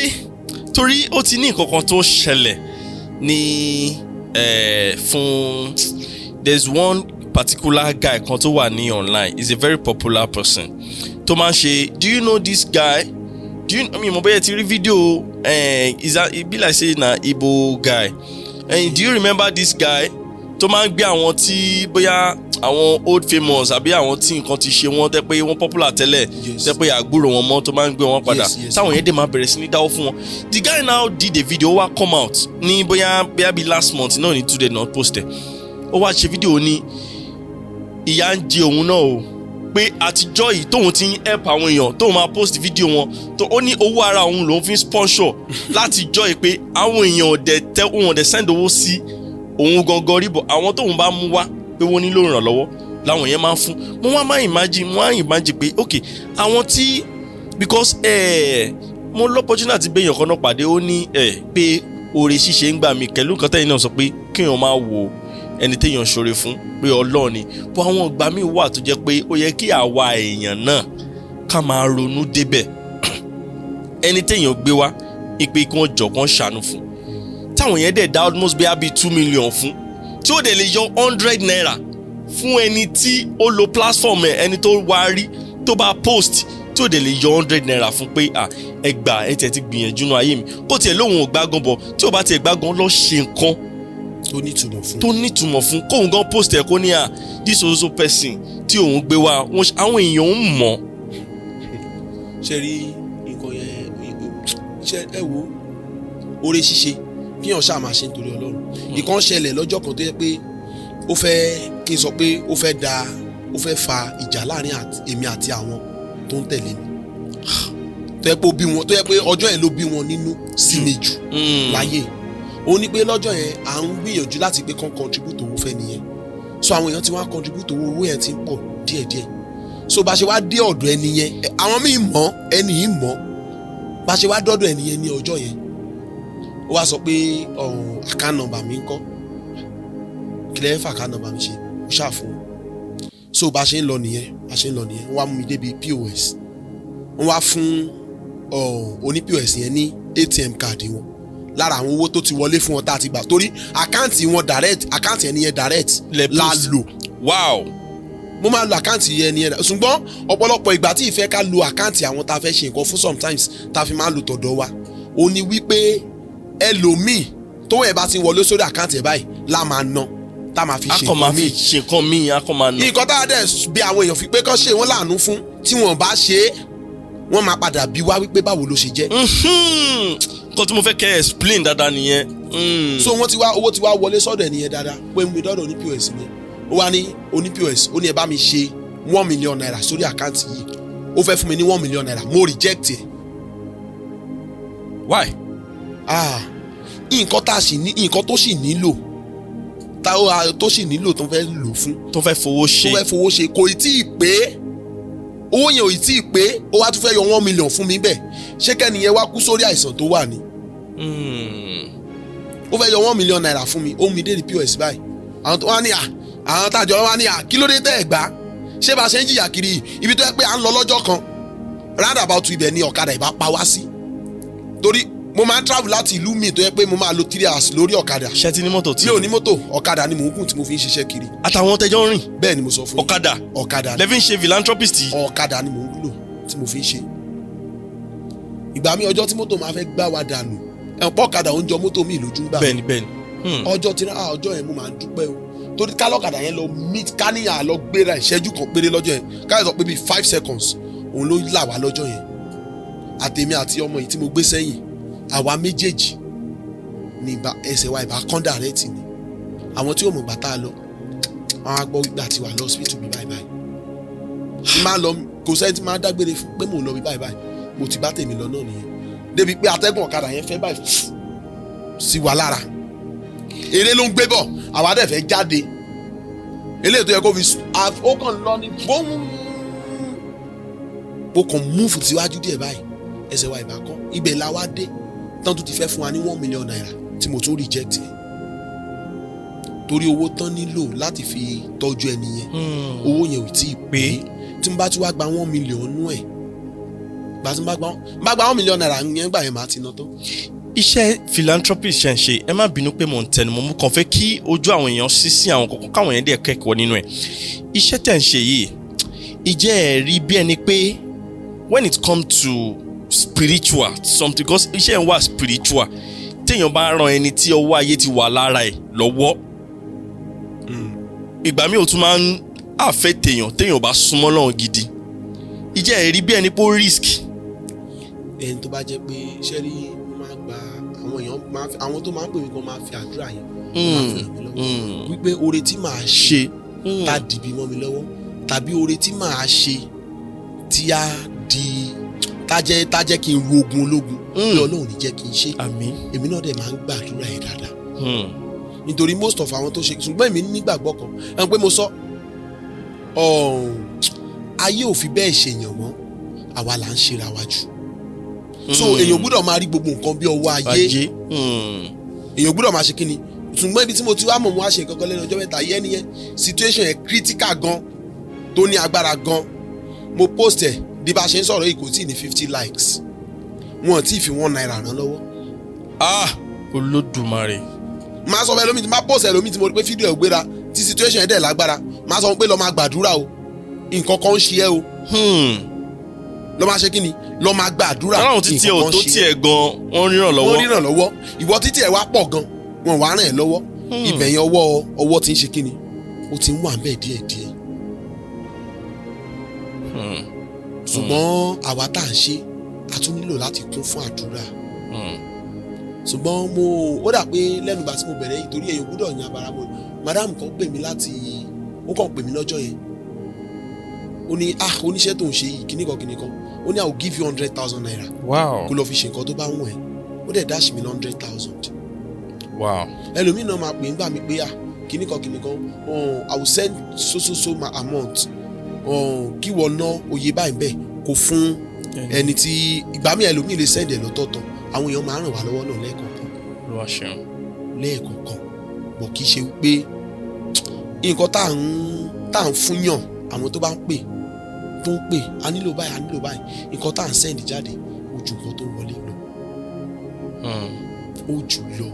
torí ó ti ní nǹkan kan tó ṣẹlẹ̀ ní fún, there's one particular guy kan tó wà ní online, he's a very popular person tó máa ń ṣe, do you know this guy? Do you, I mean, mo bóyá ti rí fídíò, is that, e be like say na Igbo guy. Do you remember this guy tó máa ń gbé àwọn tí bóyá àwọn old famous àbí àwọn tí nǹkan ti ṣe wọ́n, tẹ́ pé wọ́n popular tẹ́lẹ̀, Yes. tẹ́ pé àgbúrò wọn mọ́, tó máa ń gbé wọn padà, Yes. táwọn yẹn dẹ̀ máa bẹ̀rẹ̀ sí ní dáwọ́ fún wọn? The guy now did a video, ó wá come out ní bóyá bí last month náà ní, today náà post ẹ̀. Ó wá ṣe fídíò, ní ìyà ń jẹ òun náà o, pé àtijọ́ yìí tóun ti ń help àwọn èèyàn, tóun máa post fídíò wọn, tó ó ní owó ara òun lòun fi ń sponsor látijọ́ yìí, pé àwọn èèyàn ò dẹ̀ tẹ́ òun, ò dẹ̀ send owó sí òun gangan rí bọ̀, àwọn tóun bá mú wá pé wọ́n nílò ìrànlọ́wọ́ làwọn yẹn máa ń fún. Mo wá máa imagine, mo wá imagine pé ok, àwọn tí, because mo l'opportunity àti béèyàn kan náà pàdé, ó ní pé oore ṣíṣe ń gbà mí pẹ̀lú nǹkan tẹ́yìn náà sọ pé kéèyàn máa wo ẹni téèyàn ṣoore fún, pé Ọlọ́run ni bó. Àwọn ìgbà míì wà tó jẹ́ pé ó yẹ kí àwa èèyàn náà ká máa ronú débẹ̀, ẹni téèyàn gbé wá ìpè kí wọ́n jọ kí wọ́n ṣàánú fún, táwọn yẹn dẹ̀ dá almost bí i 2 million fún, tí ó dẹ̀ lè yọ ₦100 fún ẹni tí ó lo platform ẹ̀, ẹni tó wá rí, tó bá post, tí ó dẹ̀ lè yọ ₦100 fún pé, à, ẹ gbà, ẹ tiẹ̀ ti gbìyànjú nú ayé mi. Kó tiẹ̀ lóun ò gbágan bọ̀, tí ò bá tiẹ̀ gbágan lọ ṣe nǹkan tó nítumọ̀ fún. Tó nítumọ̀ fún, kóun gan post ẹ̀, kó ní, à, this also person tí òun gbé wá, àwọn èèyàn ń mọ̀. Ṣe rí nǹkan yẹn, ṣe ẹ wo oore ṣíṣe, kíyàn ṣáà máa ṣe nítorí Ọlọ́run. Ìkan ṣẹlẹ̀ lọ́jọ́ kan tó yẹ pé ó fẹ́ kí n sọ pé ó fẹ́ da, ó fẹ́ fa ìjà láàrin èmi àti àwọn tó ń tẹ̀lé mi, tó yẹ pé ó bí wọn, tó yẹ pé ọjọ́ yẹn ló bí wọn nínú sí mi jù láyé. Ó ní pé lọ́jọ́ yẹn, à ń gbìyànjú láti pé kán contribute owó fẹ́ nìyẹn. So àwọn èèyàn ti wá contribute owó, owó yẹn ti ń pọ̀ díẹ̀díẹ̀. So bá ṣe wá dé ọ̀dọ̀ ẹni yẹn, àwọn míì mọ̀, ẹni yìí mọ̀. Bá ṣe wá dọ́dọ̀ ẹ̀ nìyẹn ní ọjọ́ yẹn, ó wá sọ pé ọ̀hún, account number mi ń kọ́? Kí lẹ́ fà account number mi ṣe? Ó ṣáà fún wọn. So bá ṣe ń lọ nìyẹn, bá ṣe ń lọ nìyẹn, wọ́n wá mú mi débi POS, wọ́n wá fún oní POS yẹn ní ATM card wọn lára àwọn owó tó ti wọlé fún wọn tá a ti gbà, torí account wọn direct, account ẹni yẹn direct Lẹ la post. lò. Mo máa lo account yẹn ni yẹn, ṣùgbọ́n ọ̀pọ̀lọpọ̀ ìgbà tí ìfẹ́ ká lo account àwọn tá a fẹ́ ṣe nǹkan fún, sometimes tá a fi máa lo tọ̀dọ̀ wa, ó ní wípé ẹlòmíì tó ẹ̀ bá ti wọlé sórí account ẹ̀ báyìí la máa ná, tá a máa fi A ṣe kàn máa nǹkan fi míì. ṣe nǹkan míì, a kàn máa ná. Nǹkan tá a dẹ̀ bí àwọn èèyàn fi pé kán ṣe wọ́n láàánú fún, tí wọ́n bá ṣe é, wọ́n máa padà bí wá wípé báwo ló ṣe jẹ́. Nǹkan tí mo fẹ́ kẹ́ ẹ explain dáadáa nìyẹn. So wọ́n ti wá, owó ti wá wọlé sọ́dọ̀ ẹnìyẹn dáadáa pé mi dọ́dọ̀ ní POS yẹn. Ó wá ní oní POS, ó ní ẹ bá mi ṣe ₦1 million sórí account yìí. Ó fẹ́ fún mi ní ₦1 million, mo reject ẹ̀. Why? Ah, nǹkan tá a sì ní, nǹkan tó sì nílò, tó sì nílò, tó fẹ́ lò fún, tó fẹ́ fowó tó ṣe. fẹ́ fowó ṣe kò ì tí ì pé, owó yẹn ò ì tí ì pé, ó wá tún fẹ́ yọ 1 million fún mi bẹ́ẹ̀. Ṣé kẹ́niyẹn wá kú sórí àìsàn tó wà ní? Ó fẹ́ yọ ₦1 million fún mi, ó mú mi dé ní POS báyìí. Àwọn tó wá ní à, àwọn tájọ wá ní à, kí ló dé tẹ́ ẹ̀ gbá? Ṣé bá a ṣe ń jìyà kiri yìí, ibi tó yẹ pé à ń lọ lọ́jọ́ kan, roundabout ibẹ̀ ni ọ̀kadà ìbá pa wá sí, torí mo máa ń travel láti ìlú mi tó yẹ pé mo máa lo 3 hours lórí ọ̀kadà. Ṣé ti ní mọ́tò tí? Mi ò ní mọ́tò, ọ̀kadà ni mò ń gùn tí mo fi ń ṣiṣẹ́ kiri. Àtàwọn tẹjọ́ ń rìn? Bẹ́ẹ̀ ni mo sọ fún yín. Ọ̀kadà? Ọ̀kadà ni. Lẹ́fí ń ṣe philanthropist yìí? Ọ̀kadà ni mò ń lò tí mo fi ń ṣe. Ìgbà mi, ọjọ́ tí mọ́tò máa fẹ́ gbá wa dànù, ẹ̀ pọ̀ ọ̀kadà ó ń jọ mọ́tò mi lójú gbà. Bẹ́ẹ̀ni. Ọjọ́ tí náà, ọjọ́ yẹn mo máa ń dúpẹ́ o, torí kálọ̀kadà yẹn lọ meet káníyàn lọ gbéra ìṣẹ́jú kan péré lọ́jọ́ yẹn, káyọ̀ sọ pé bíi 5 seconds òun ló là wá lọ́jọ́ yẹn. Àtèmi àti ọmọ yìí tí mo gbé sẹ́yìn, àwa méjèèjì ní ìbá ẹsẹ̀ wa ìbá kán direct ni. Àwọn tí ò mọ̀ gbà tá a lọ, wọn á gbọ́ wípé àti wà lọ hospital bí báyìí báyìí. Tí máa lọ, kò sẹ́ni tí máa dágbére fún pé mò ń lọ bí báyìí báyìí. Mo ti bá tèmi lọ náà nìyẹn, débi pé atẹ́gùn ọ̀kadà yẹn fẹ́ báyìí sí wa lára, eré ló ń gbé bọ̀, àwa dẹ̀ fẹ́ jáde. Eléyìí tó yẹ kó fi ó kàn lọ ní bóun, ó kàn move síwájú díẹ̀ báyìí, ẹsẹ̀ wa ìbá kọ́. Ibẹ̀ la wá dé tán tó ti fẹ́ fún wa ní ₦1 million tí mo tún reject ẹ̀, torí owó tán nílò láti fi tọ́jú ẹni yẹn, owó yẹn ò tí ì pé. Tí mo bá tún wá gba 1 million nú ẹ̀, gba tí mo bá gba ₦1 million yẹn, gbà yẹn máa ti ná tán. Iṣẹ́ philanthropist ṣe ń ṣe, ẹ má bínú pé mò ń tẹnu mọ́, mo kàn fẹ́ kí ojú àwọn èèyàn sí sí àwọn kọ̀ọ̀kan, káwọn èèyàn dẹ̀ kẹ́kọ̀ọ́ nínú ẹ̀. Iṣẹ́ tẹ̀ ń ṣe yìí, ìjẹ́ ẹ̀ rí bí ẹni pé when it come to spiritual something, because iṣẹ́ ń wà spiritual, téèyàn bá ran ẹni tí ọwọ́ ayé ti wà lára ẹ̀ lọ́wọ́, ìgbà míì ó tún máa ń affect téèyàn, téèyàn bá súnmọ́ lọ́hùn gidi, ìjẹ́ ẹ̀ rí bí ẹni pé ó risk? Ẹni tó bá jẹ́ pé ṣé rí, mo máa gba àwọn èèyàn máa àwọn tó máa ń pè mí gan máa fi àdúrà yẹn, wọ́n máa fi ràn mí lọ́wọ́ wípé oore tí màá ṣe ṣe tá dìbì mọ́ mi lọ́wọ́, tàbí oore tí màá ṣe tí á di tá jẹ́ kí n ru ogun ológun, pé Ọlọ́run ní jẹ́ kí n ṣe. Àmín. Èmi náà dẹ̀ máa ń gbàdúrà yẹn dáadáa, nítorí most of àwọn tó ṣe. Ṣùgbọ́n èmi nígbàgbọ́ kan ẹ̀ pé mo sọ ọ̀hún, ayé ò fi bẹ́ẹ̀ ṣèyàn mọ́, àwa là ń ṣera wa jù. So èèyàn gbọ́dọ̀ máa rí gbogbo nǹkan bí ọwọ́ ayé. Ajé. Èèyàn gbọ́dọ̀ máa ṣe kíni. Ṣùgbọ́n ibi tí mo ti wá mọ̀, mo wá ṣe nǹkan kan lẹ́nu ọjọ́ mẹ́ta yẹn nìyẹn. Situation yẹn critical gan, tó ní agbára gan. Mo post ẹ̀, bí bá a ṣe ń sọ̀rọ̀ yìí, kò tí ì ní 50 likes, wọn ò tí ì fi ₦1 ràn lọ́wọ́. Ah, Olódùmarè. Máa sọ fún ẹlòmíì tí máa post, ẹlòmíì tí mo rí pé fídíò ẹ̀ gbéra, tí situation yẹn dẹ̀ lágbára, máa sọ fún pé lọ máa gbàdúrà o, nǹkan kan ń ṣe ẹ́ o. Lọ máa ṣe kí ni, lọ máa gbàdúrà. Aláwọn títí ẹ ò Nǹkan kan tó ṣe ẹ́. tiẹ̀ gan, wọ́n ríran lọ́wọ́. Wọ́n ríran lọ́wọ́. Ìwọ títí ẹ̀ wá pọ̀ gan, wọn wá ràn ẹ́ lọ́wọ́. Ibẹ̀ yẹn, ọwọ́ ọwọ́ ti ń ṣe kí ni, ó ti ń wà bẹ́ẹ̀ díẹ̀díẹ̀. Ṣùgbọ́n àwa tá à ń ṣe, a tún nílò láti kún fún àdúrà. Ṣùgbọ́n mo ó dà pé lẹ́nu ìgbà tí mo bẹ̀rẹ̀ yìí, torí èèyàn gbọ́dọ̀ yan abara mọ́. Madam kan pè mí láti, ó kàn pè mí lọ́jọ́ yẹn, ó ní, "Ah, oníṣẹ́ tó ń ṣe yìí, kíní kan kíní kan." Ó ní, "I will give you ₦100,000 kó lọ fi ṣe nǹkan tó bá wù ẹ́." Ó dẹ̀ dash mi ní 100,000. Ẹlòmíì náà máa pè ń gbà mí pé, "Ah, kíní kan kíní kan, I will send so so so my amount, kí wọ́n ná oye báyìí bẹ́ẹ̀ kó fún Ẹni tí ìgbà míì, ẹlòmíì lè send ẹ̀ lọ́tọ̀ọ̀tọ̀. Àwọn èèyàn máa ń ràn wá lọ́wọ́ náà lẹ́ẹ̀kọ̀ọ̀kan. Olúwa ṣeun. Lẹ́ẹ̀kọ̀ọ̀kan bọ̀, kì í ṣe wípé nǹkan tá à ń fún yàn, àwọn tó bá ń pè, tó ń pè, a nílò báyìí, a nílò báyìí, nǹkan tá à ń send jáde ó ju nǹkan tó wọlé lọ. Ó jù lọ.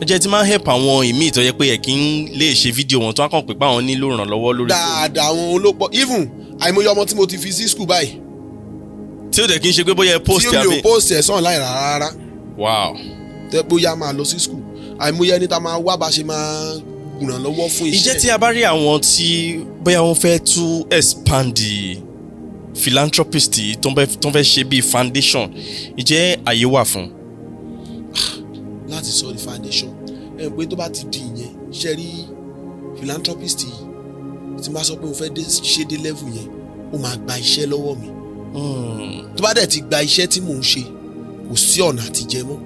Ẹ jẹ́ ti máa ń help àwọn ìmíì tó yẹ pé ẹ kì í lè ṣe fídíò wọn, tó wá kàn pé páwọn nílò ìrànlọ́wọ́ lórí fóònù? Dáadáa, àwọn olópọ̀, even àìmọye ọmọ tí mo ti fi sí school báyìí tí ó dẹ̀ kí n ṣe pé bóyá ẹ post tí mi ò àbí. post ẹ̀ sàn láì rárá. Tẹ́ pé ó yá, máa lọ sí school. Àìmọye ẹni tá máa wá bá ṣe máa ràn lọ́wọ́ fún iṣẹ́. Ìjẹ́ tí a bá rí àwọn tí bóyá wọ́n fẹ́ tún expand the philanthropist yìí, tó ń fẹ́ ṣe bíi foundation, ìjẹ́ àyè wà fún? Láti sọ the foundation ẹ pé tó bá ti di ìyẹn, ṣe rí philanthropist yìí, tí n bá sọ pé mo fẹ́ ṣe dé level yẹn, ó máa gba iṣẹ́ lọ́wọ́ mi. Tó bá dẹ̀ ti gba iṣẹ́ tí mò ń ṣe, kò sí ọ̀nà àtijẹ mọ́,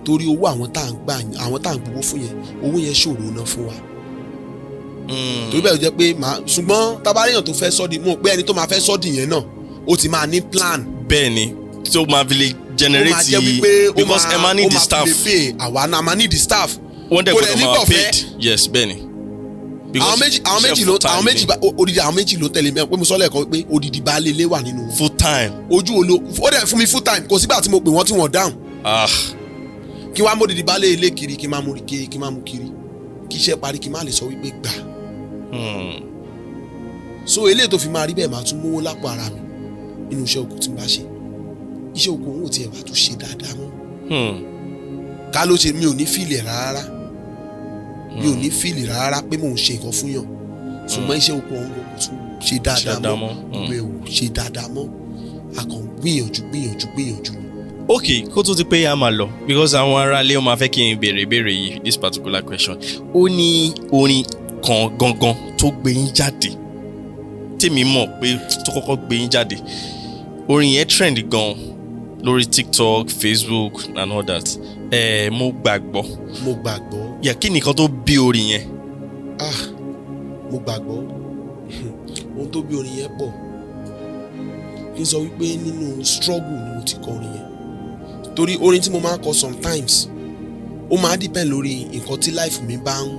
torí owó àwọn tá à ń gbà, àwọn tá à ń gbowó fún yẹn, owó yẹn ṣòro ná fún wa. Torí bẹ́ẹ̀ ló jẹ́ pé màá, ṣùgbọ́n tabaríyàn tó fẹ́ sọ́ọ̀dì, mo pé ẹni tó máa fẹ́ sọ́ọ̀dì yẹn náà, ó ti máa ní plan. Bẹ́ẹ̀ ni, tí ó máa fi lè Ó máa generate jẹ́ wípé ó because ẹ máa need ó the máa fi staff. lè pay àwa náà, máa need the staff. Wọ́n dẹ̀ Kò dẹ̀ gbọ́dọ̀ ní máa gbọ̀fẹ́. paid, yes, bẹ́ẹ̀ ni. Àwọn méjì, àwọn méjì ló, àwọn méjì odidi àwọn méjì ló tẹ̀lé mi pé mo sọ lẹ́ẹ̀kan pé odidi baálé ilé wà nínú wọn. Full time. Ojú wo ló ó dẹ̀ fún mi full time? Kò sígbà tí mo pè wọ́n tí wọ́n dáhùn. Kí wàá mú odidi baálé ilé kiri, kí n máa mú kiri, kí n máa mú kiri, kí iṣẹ́ parí, kí n má lè sọ wípé gbà. So eléyìí tó fi máa rí bẹ́ẹ̀, máa tún mówó lápò ara mi nínú iṣẹ́ oko tí n bá ṣe. Iṣẹ́ oko òun ò tiẹ̀ wá tún ṣe dáadáa mọ́. Ká ló ṣe, mi ò ní feel ẹ̀ rárá, mi ò ní feel rárá pé mò ń ṣe nǹkan fún yàn, ṣùgbọ́n iṣẹ́ oko ọ̀hún kò tún ṣe dáadáa dáadáa mọ́. Mọ́. Gbogbo ẹ̀ ò ṣe dáadáa mọ́. A kàn ń gbìyànjú, gbìyànjú, gbìyànjú ni. Ok, kó tó ti pé a máa lọ, because àwọn aráalé wọn máa fẹ́ kí n béèrè ìbéèrè yìí, this particular question, ó ní orin kan gangan tó gbé yín jáde, tèmi mọ̀ pé tó kọ́kọ́ gbé yín jáde. Orin yẹn trend gan lórí TikTok, Facebook and all that. Ẹ mo gbàgbọ́. Mo gbàgbọ́. Yà, kí nìkan tó bí orin yẹn? Ah, mo gbàgbọ́, ohun tó bí orin yẹn pọ̀. Kí n sọ wípé nínú struggle ni mo ti kọ orin yẹn, torí orin tí mo máa ń kọ sometimes, ó máa depend lórí nǹkan tí life mi bá ń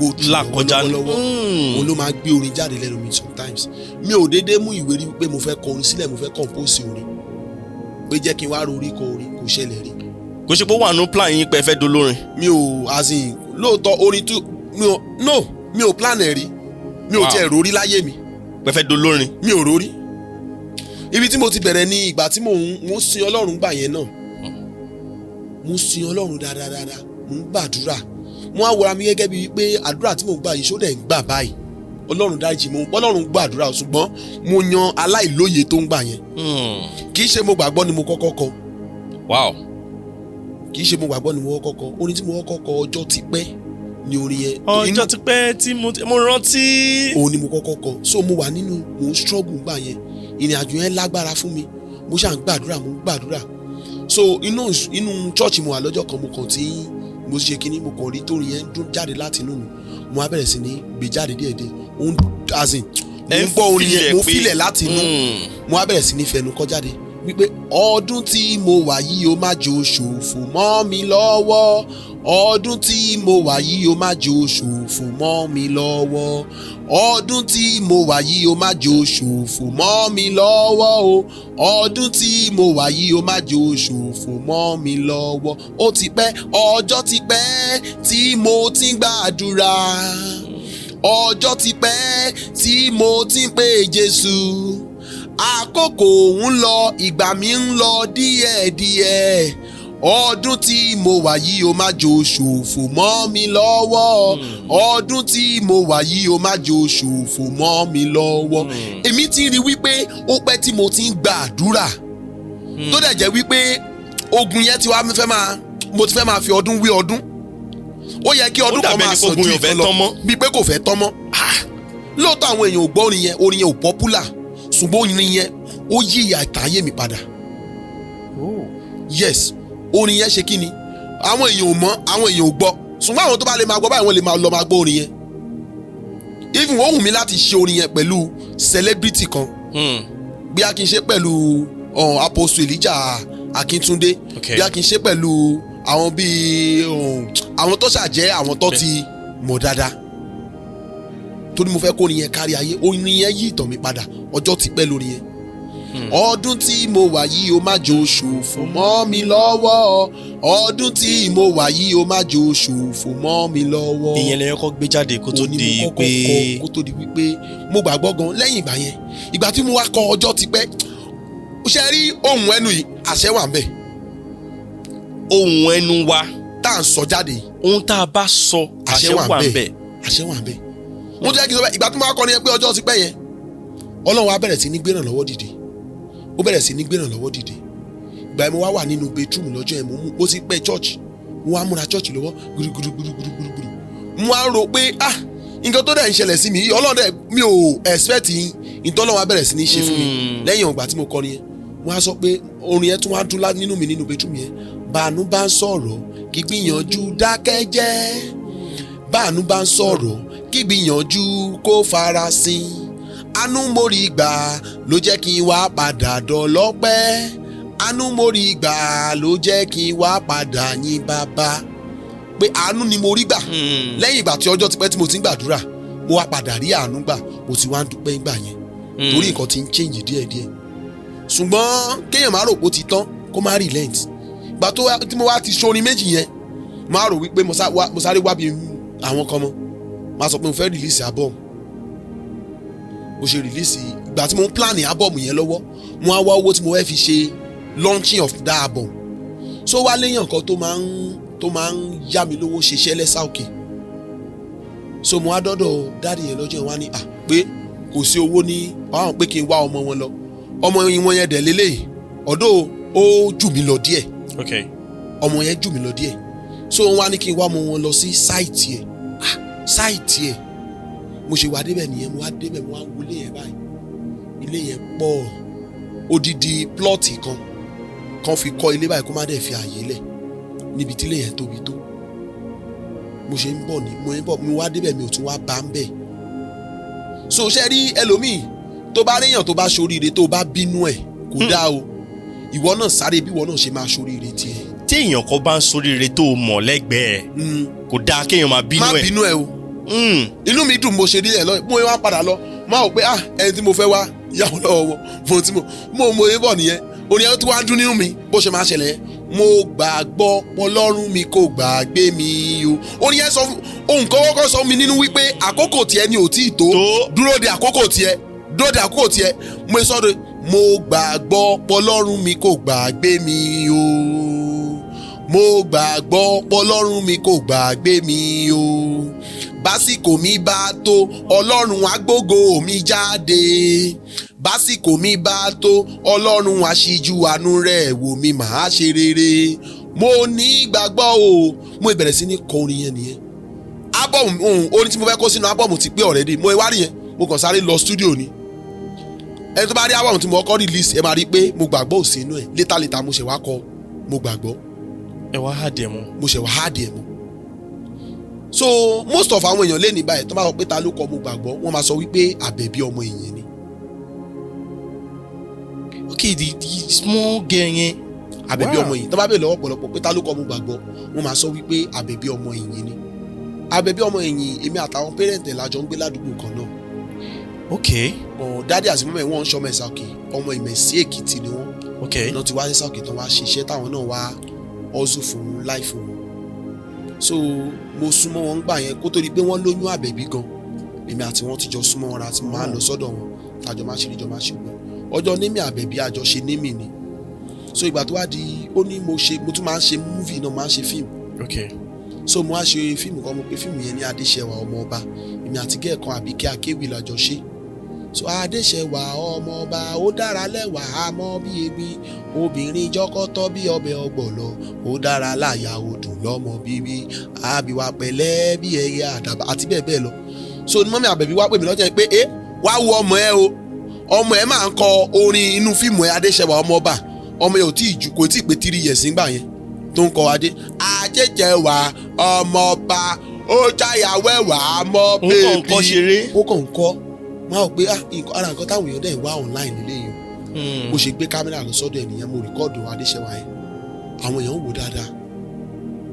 go through là kọjá lọ́wọ́lọ́wọ́. Òun ló máa gbé orin jáde lẹ́nu mi. Sometimes mi ò déédéé mú ìwé rí wípé mo fẹ́ kọ orin sílẹ̀, mo fẹ́ compose orin, pé jẹ́ kí n wá rorí kọ orin. Kò ṣẹlẹ̀ rí. Kò ṣe pé ó wà nínú plan yín pé ẹ fẹ́ dolórin? Mi ò, as in, lóòótọ́ orin tó mi ò, no, mi ò plan ẹ̀ rí. Mi ò tiẹ̀ rórí láyé mi pé ẹ fẹ́ dolórin. Mi ò rórí. Ibi tí mo ti bẹ̀rẹ̀ ní ìgbà tí mò ń sin Ọlọ́run. Gbà yẹn náà, mo ń sin Ọlọ́run dáadáa, mo ń gbàdúrà. Mo á wọra mi gẹ́gẹ́ bíi pé àdúrà tí mò ń gbà yìí, ṣó dẹ̀ ń gbà báyìí? Ọlọ́run dáríjì, mo Ọlọ́run gbàdúrà, ṣùgbọ́n mo yan aláìlóye tó ń gbà yẹn. Kì í ṣe mo gbàgbọ́ ni mo kọ́kọ́ kọ. Kì í ṣe mo gbàgbọ́ ni mo kọ́kọ́ kọ. Orin tí mo kọ́kọ́ kọ, ọjọ́ ti pẹ́ ni orin yẹn. Ọjọ́ ti pẹ́ tí mo rántí. Òun ni mo kọ́kọ́ kọ. So mo wà nínú, mo ń struggle gbà yẹn, ìrìn àjò yẹn lágbára fún mi. Mo ṣáà ń gbàdúrà, mo ń gbàdúrà. So inú church mo wà lọ́jọ́ kan, mo kàn tí mo ṣe kínní, mo kàn rí tórin yẹn dún jáde láti inú mi. Mo wá bẹ̀rẹ̀ sí ní gbé jáde díẹ̀díẹ̀. Òun, as in, mo ń gbọ́ orin yẹn, mo feel ẹ̀ láti inú. Mo wá bẹ̀rẹ̀ sí ní fẹnu kọ jáde wípé ọdún tí mo wà yìí, ó má jò ṣòfò mọ́ mi lọ́wọ́. Ọdún tí mo wà yìí, ó má jò ṣòfò mọ́ mi lọ́wọ́. Ọdún tí mo wà yìí, ó má jò ṣòfò mọ́ mi lọ́wọ́ o. Ọdún tí mo wà yìí, ó má jò ṣòfò mọ́ mi lọ́wọ́. Ó ti pẹ́, ọjọ́ ti pẹ́ tí mo ti ń gbàdúrà. Ọjọ́ ti pẹ́ tí mo ti ń pè Jésù. Àkókò ń lọ, ìgbà mi ń lọ díẹ̀díẹ̀. Ọdún tí mo wà yìí, ó má jò ṣòfò mọ́ mi lọ́wọ́. Ọdún tí mo wà yìí, ó má jò ṣòfò mọ́ mi lọ́wọ́. Èmi ti rí wípé ó pẹ́ tí mo ti ń gba àdúrà, tó dẹ̀ jẹ́ wípé ogun yẹn ti wá fẹ́ máa, mo ti fẹ́ máa fi ọdún wé ọdún. Ó yẹ kí ọdún Ó kan dàbí máa ẹni sàn kógun ju yẹn ò fẹ́ ìkan lọ tán mọ́. Bíi pé kò fẹ́ tán mọ́. Ah! Lóòótọ́ àwọn èèyàn ò gbọ́ orin yẹn, orin yẹn ò popular, ṣùgbọ́n orin yẹn, ó yí ìyà ìtàyè mi padà. Yes, orin yẹn ṣe kí ni, àwọn èèyàn ò mọ̀, àwọn èèyàn ò gbọ́, ṣùgbọ́n àwọn tó bá lè máa gbọ́ báyìí, wọ́n lè máa lọ máa gbọ́ orin yẹn. Even ó wù mí láti ṣe orin yẹn pẹ̀lú celebrity kan, bí a kì í ṣe pẹ̀lú Apostle Elijah Akíntúndé, bí a kì í ṣe pẹ̀lú àwọn bíi àwọn tó ṣàjẹ́, àwọn tó ti mọ̀ dáadáa, torí mo fẹ́ kó orin yẹn kárí ayé. Orin yẹn yí ìtàn mi padà. Ọjọ́ ti pẹ́ lórí yẹn. Ọdún tí mo wà yìí, ó má jò ṣòfò mọ́ mi lọ́wọ́. Ọdún tí mo wà yìí, ó má jò ṣòfò mọ́ mi lọ́wọ́. Ìyẹn lẹ́yìn kọ́ gbé jáde kó tó Òun ni di mo kọ́kọ́ pé kọ kó tó di wípé mo gbàgbọ́ gan. Lẹ́yìn ìgbà yẹn, ìgbà tí mo wá kọ ọjọ́ ti pẹ́, ó ṣe rí ohun ẹnu yìí, àṣẹ wà ń bẹ̀. Ohun ẹnu wa tá à ń sọ jáde yìí, ohun tá a bá sọ, àṣẹ wà ń bẹ̀. Àṣẹ wà ń bẹ̀. Mo jẹ́ kí n sọ bẹ́ẹ̀. Ìgbà tí mo wá kọ ni pé ọjọ́ ti pẹ́ yẹn, Ọlọ́run á bẹ̀rẹ̀ sí ní gbéràn lọ́wọ́ dìde. Ó bẹ̀rẹ̀ sí ní gbéràn lọ́wọ́ dìde. Ìgbà yẹn, mo wá wà nínú bedroom lọ́jọ́ yẹn, mo mú ó sì pẹ́ church, mo wá múra church lọ́wọ́ gbúrúgbúrúgbúrúgbúrú. Mo wá rò pé, ah, nǹkan tó dẹ̀ ń ṣẹlẹ̀ sí mi yìí, Ọlọ́run dẹ̀, mi ò expect yín ìtọ́lọ́run á bẹ̀rẹ̀ sí ní ṣe fún mi. Lẹ́yìn ọgbà tí mo kọ nìyẹn, mo wá sọ pé orin yẹn tún wá dún nínú mi nínú bedroom yẹn. Bàánú bá ń sọ̀rọ̀, kí gbìyànjú dákẹ́ jẹ́. Báànú bá ń sọ̀rọ̀, kí gbìyànjú kó farasin. Àánú mórí gbà ló jẹ́ kí n wá padà dọ̀lọ́pẹ́. Àánú mórí gbà ló jẹ́ kí n wá padà yìn bàbá, pé àánú ni mo rí gbà. Lẹ́yìn ìgbà tí ọjọ́ ti pẹ́ tí mo ti ń gbàdúrà, mo wá padà rí àánú gbà. Mo ti wá ń dúpẹ́ ńgbà yẹn, torí nǹkan ti ń change díẹ̀díẹ̀. Ṣùgbọ́n kéèyàn má rò pé ó ti tán, kó má relent. Ìgbà tó tí mo wá ti ṣorin méjì yẹn, má rò wípé mo sáré wá bí àwọn kan mọ́, má sọ pé mo fẹ́ release album. Mo ṣe release. Ìgbà tí mo ń plan album yẹn lọ́wọ́, mo á wá owó tí mo fẹ́ fi ṣe launching of that album. So wá léyàn kan tó máa ń yá mi lówó ṣiṣẹ́ lẹ́sà òkè. So mo wá dọ́dọ̀ daddy yẹn lọ́jọ́ yẹn, wá ní à pé kò sí owó ní báwọn, pé kí n wá ọmọ wọn lọ. Ọmọ wọn yẹn dẹ̀ lélẹ́yìí, ọ̀dọ́ ó jù mí lọ díẹ̀. Ọmọ yẹn jù mí lọ díẹ̀. So wọ́n wá ní kí n wá ọmọ wọn lọ sí site ẹ̀. Ah, site ẹ̀, mo ṣe wá débẹ̀ nìyẹn. Mo wá débẹ̀, mo wá wọlé yẹn báyìí, ilé yẹn pọ̀. Odidi plot kan kan fi kọ́ ilé báyìí, kó má dẹ̀ fi àyè lẹ̀ níbi tí ilé yẹn tóbi tó. Mo ṣe ń bọ̀ ní, mo ń bọ̀, mo wá débẹ̀, mi ò tún wá bá ń bẹ̀. So ṣe rí ẹlòmíì tó bá ríyàn tó bá ṣoríire, tó bá bínú ẹ̀, kò dáa o. Ìwọ náà sáré bí ìwọ náà ṣe máa ṣoríire tiẹ̀. Tí èèyàn kan bá ń soríire tó o mọ̀ lẹ́gbẹ̀ẹ́, kò dáa kéèyàn máa bínú Má ẹ̀. bínú ẹ o. Inú mi dùn mo ṣe rí ẹ lọ. Mo wá padà lọ, mo wá wò pé, ah, ẹni tí mo fẹ́ wá yàwó lọ́wọ́ wọn, mo tí mo yé bọ̀ nìyẹn. Orin ẹ̀ tó wá dún nínú mi, bó ṣe máa ṣẹlẹ̀ yẹn. Mo gbàgbọ́ Ọlọ́run mi kò gbàgbé mi o. Orin yẹn sọ fún ohun kan, kọ́kọ́ sọ mi nínú wípé àkókò tiẹ̀ ni ò tí ì tó. Tó. Dúró de àkókò tiẹ̀, dúró de àkókò tiẹ̀. Mo sọ de, mo gbàgbọ́ Ọlọ́run mi kò gbàgbé mi o. Mo gbàgbọ́ Ọlọ́run mi kò gbàgbé mi o. Básìkò mi bá tó, Ọlọ́run á gbógo mi jáde. Básìkò mi bá tó, Ọlọ́run á ṣíjú àánú rẹ̀ wò mí, màá ṣe rere. Mo ní gbàgbọ́ o. Mo bẹ̀rẹ̀ sí ní kọ orin yẹn nìyẹn. Album, orin tí mo fẹ́ kó sínú album ti pé already. Mo wá rí yẹn, mo kàn sáré lọ studio ni. Ẹni tó bá rí album tí mo kọ́ release, ẹ máa rí i pé mo gbàgbọ́ ò sí inú ẹ̀. Later later, mo ṣe wá kọ mo gbàgbọ́. Ẹ wá add ẹ̀ mọ́. Mo ṣe wá add ẹ̀ mọ́. So most of àwọn èèyàn lé ní báyìí, tó bá sọ pé ta ló kọ mo gbàgbọ́, wọ́n máa sọ wípé Àbẹ̀bí ọmọ èèyàn ni. Ok, the small girl yẹn. Àbẹ̀bí Wow. ọmọ èèyàn. Tó bá bèèrè lọ́wọ́ ọ̀pọ̀lọpọ̀ pé ta ló kọ mo gbàgbọ́, wọ́n máa sọ wípé Àbẹ̀bí ọmọ èèyàn ni. Àbẹ̀bí ọmọ èèyàn, èmi àtàwọn parent ẹ̀ lájọ ń gbé ládùúgbò kan náà. Ọ̀ daddy àti mummy wọn ń ṣọmọ Ẹ̀sà Òkè, ọmọ Ìmẹ̀sí Èkìtì ni wọ́n. Náà ti wá sí Òkè tán, wá ṣiṣẹ́, táwọn náà wá hustle fún life wọn. So mo súnmọ́ wọn gbà yẹn kó tó di pé wọ́n lóyún Àbẹ̀bí gan. Èmi àti wọn ti jọ súnmọ́ wọn ra, tí mo máa ń lọ sọ́dọ̀ wọn, tájọ máa ṣe ìjọ máa ṣe gbọ́ ọjọ́ némi Àbẹ̀bí, àjọṣe némi ni. So ìgbà tó wá di ó ní mo ṣe, mo tún máa ń ṣe movie náà, máa ń ṣe fíìmù. So mo wá ṣe fíìmù kan, mo pe fíìmù yẹn ní Adéṣẹwà ọmọ ọba. Èmi àti gẹ́ẹ̀kan Àbíkẹ́ Akéwì làjọ ṣe. So Adéṣẹwà ọmọ ọba, ó dára lẹ́wà àmọ́ bí egbin, obìnrin jọkọ́tọ́ bí ọbẹ̀ ọgbọ̀lọ̀, ó dára láyà, odùn lọ́mọ bíbí, àbíwá pẹ̀lẹ́ bí ẹyẹ àdàbà, àti bẹ́ẹ̀ bẹ́ẹ̀ lọ. So ní mummy Àbẹ̀bí wá pè mí lọ́jọ́ yẹn pé, ẹ wá wo ọmọ ẹ o, ọmọ ẹ máa ń kọ orin inú fíìmù ẹ, Adéṣẹwà ọmọ ọba. Ọmọ yẹn ò tí ì ju, kò tí ì pé 3 years nígbà yẹn tó ń kọ adé Adéṣẹwà ọmọ ọba, ó jáyà wẹ́wà mọ́. Òun kàn ń kọ́ ṣeré. Ó kàn ń kọ́. Máa wò pé, ah, nǹkan ara nǹkan táwọn èèyàn dẹ̀ ń wá online nílé yìí o. Mo ṣe gbé camera lọ sọ́dọ̀ ènìyàn, mo record Adéṣẹ́wà yẹn, àwọn èèyàn wò dáadáa.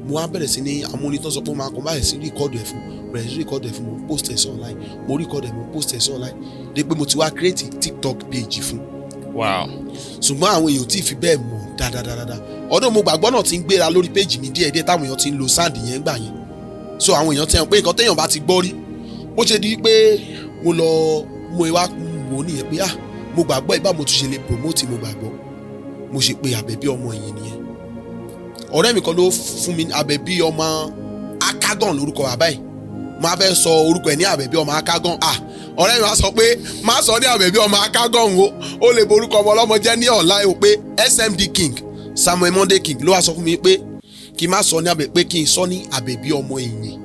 Mo wá bẹ̀rẹ̀ sí ní àwọn orin tó sọ pé ó máa kọ, báyìí sí record ẹ̀ fún, bẹ̀rẹ̀ sí record ẹ̀ fún, mo post ẹ̀ sí online, mo record ẹ̀, mo post ẹ̀ sí online, dé pé mo ti wá create TikTok page fún. Ṣùgbọ́n àwọn èèyàn ò tí ì fi bẹ́ẹ̀ mọ̀ dáadáa. Ọdún mo gbàgbọ́ náà ti ń gbéra lórí page mi díẹ̀díẹ̀, táwọn èèyàn ti ń lo sound yẹn gbà yẹn. So àwọn èèyàn ti hàn pé nǹkan téèyàn bá ti gbọ́ rí, bó ṣe di pé mo lọ mo wá wò ó nìyẹn pé, ah, mo gbàgbọ́ ẹ̀, báwo mo tún ṣe lè promote mo gbàgbọ́? Mo ṣe pé Àbẹ̀bí ọmọ yìí nìyẹn. Ọ̀rẹ́ mi kan ló fún mi Àbẹ̀bí ọmọ Akagan lórúkọ bàbá ẹ̀. Máa fẹ́ sọ orúkọ ẹ̀ ní Àbẹ̀bí ọmọ Akagan. Ah, ọ̀rẹ́ mi wá sọ pé má sọ ní Àbẹ̀bí ọmọ Akagan o, ó lè borúkọ ọmọ ọlọ́mọ jẹ́ ní ọ̀la o, pé SMD King, Samuel Monday King, ló wá sọ fún mi pé kí n má sọ ní Àbẹ̀, pé kí n sọ ní Àbẹ̀bí ọmọ ìyìn.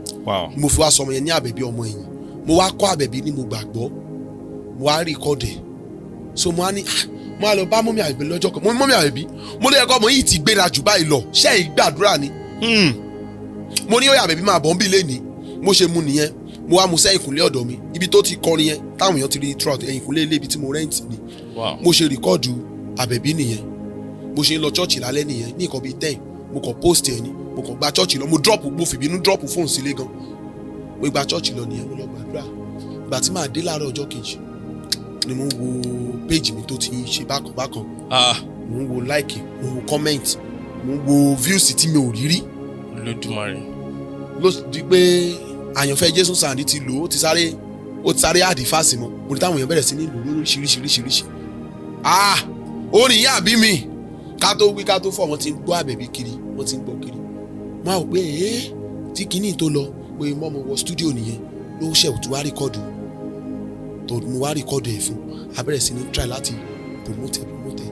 Mo fi wá sọ ọmọ yẹn ní Àbẹ̀bí ọmọ ìyìn. Mo wá kọ́ Àbẹ̀bí ní mo gbàgbọ́, mo wá record ẹ̀. So mo wá ní, ah, mo wá lọ bá mummy Àbẹ̀bí lọ́jọ́ kan. Mo ní, "Mummy Àbẹ̀bí," mo lè kọ́ ọmọ yìí ti gbéra jù báyìí lọ, ṣé ẹ̀ gbàdúrà ni?" Mo ní, "Ó yá, Àbẹ̀bí, máa bọ̀ ń bí lẹ́ni." Mo ṣe mu nìyẹn. Mo wá mu sẹ́yìn kùnlé ọ̀dọ̀ mi, ibi tó ti kọrin yẹn, táwọn èèyàn ti rí throughout, ẹ̀yìn kùnlé ilé ibi tí mo rent ni. Mo ṣe record Àbẹ̀bí nìyẹn. Mo ṣe ń lọ church lálẹ́ nìyẹn ní nǹkan bíi 10. Mo kàn post ẹ̀ ni, mo kàn gba church lọ, mo drop, mo fìbínú drop fóònù sílé gan. Mo gba church lọ nìyẹn, mo lọ gbàdúrà. Ìgbà tí màá dé láàárọ̀ ọjọ́ kejì ni mo ń wo page mi tó ti ṣe bákan bákan. Mo ń wo like, mo ń wo comment, mo ń wo views tí mi ò rí rí. Olódùmarè. Ló di pé Àyànfẹ́ Jésù Sàǹdí ti lò ó, ti sáré àdìfáàsì mọ́. Mo ní táwọn èèyàn bẹ̀rẹ̀ sí ní lò lóríṣiríṣiríṣiríṣi. Ah, orin yìí àbí mi, ká tó wí ká tó fọ̀, wọ́n ti ń gbọ́ Àbẹ̀bí kiri, wọ́n ti ń gbọ́ kiri. Mo á wò pé ee, tí kinní tó lọ pé mọ́, mo wọ studio nìyẹn, ló ṣẹ̀ tó wá record, tó mo wá record ẹ̀ fún. A bẹ̀rẹ̀ sí ní try láti promote ẹ̀, promote ẹ̀.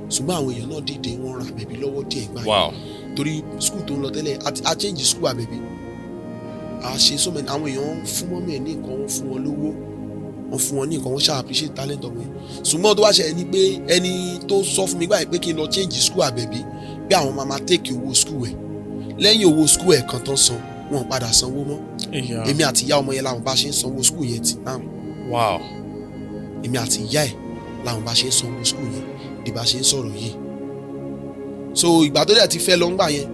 Ṣùgbọ́n àwọn èèyàn náà dìde, wọ́n ran Àbẹ̀bí lọ́wọ́ díẹ̀ gbà yẹn, torí school tó ń lọ tẹ́lẹ̀, a change school Àbẹ̀bí, a ṣe so many. Àwọn èèyàn ń fún mummy ẹ̀ ní nǹkan, wọ́n fún wọn lówó, wọ́n fún wọn ní nǹkan, wọ́n ṣáà appreciate talent ọmọ yẹn. Ṣùgbọ́n tó wá ṣẹlẹ̀ ni pé ẹni tó sọ fún mi gbà yẹn pé kí n lọ change school Àbẹ̀bí, pé àwọn máa take owó school ẹ̀, lẹ́yìn owó school ẹ̀ kan tán san, wọn ò padà sanwó mọ́. Èmi àti ìyá ọmọ yẹn làwọn bá ṣe ń sanwó school yẹn tì náà. Èmi àti ìyá ẹ̀ làwọn bá ṣe ń sanwó school yẹn di bá ṣe ń sọ̀rọ̀ yìí. So ìgbà tó dẹ̀ ti fẹ́ lọ ńgbà yẹn,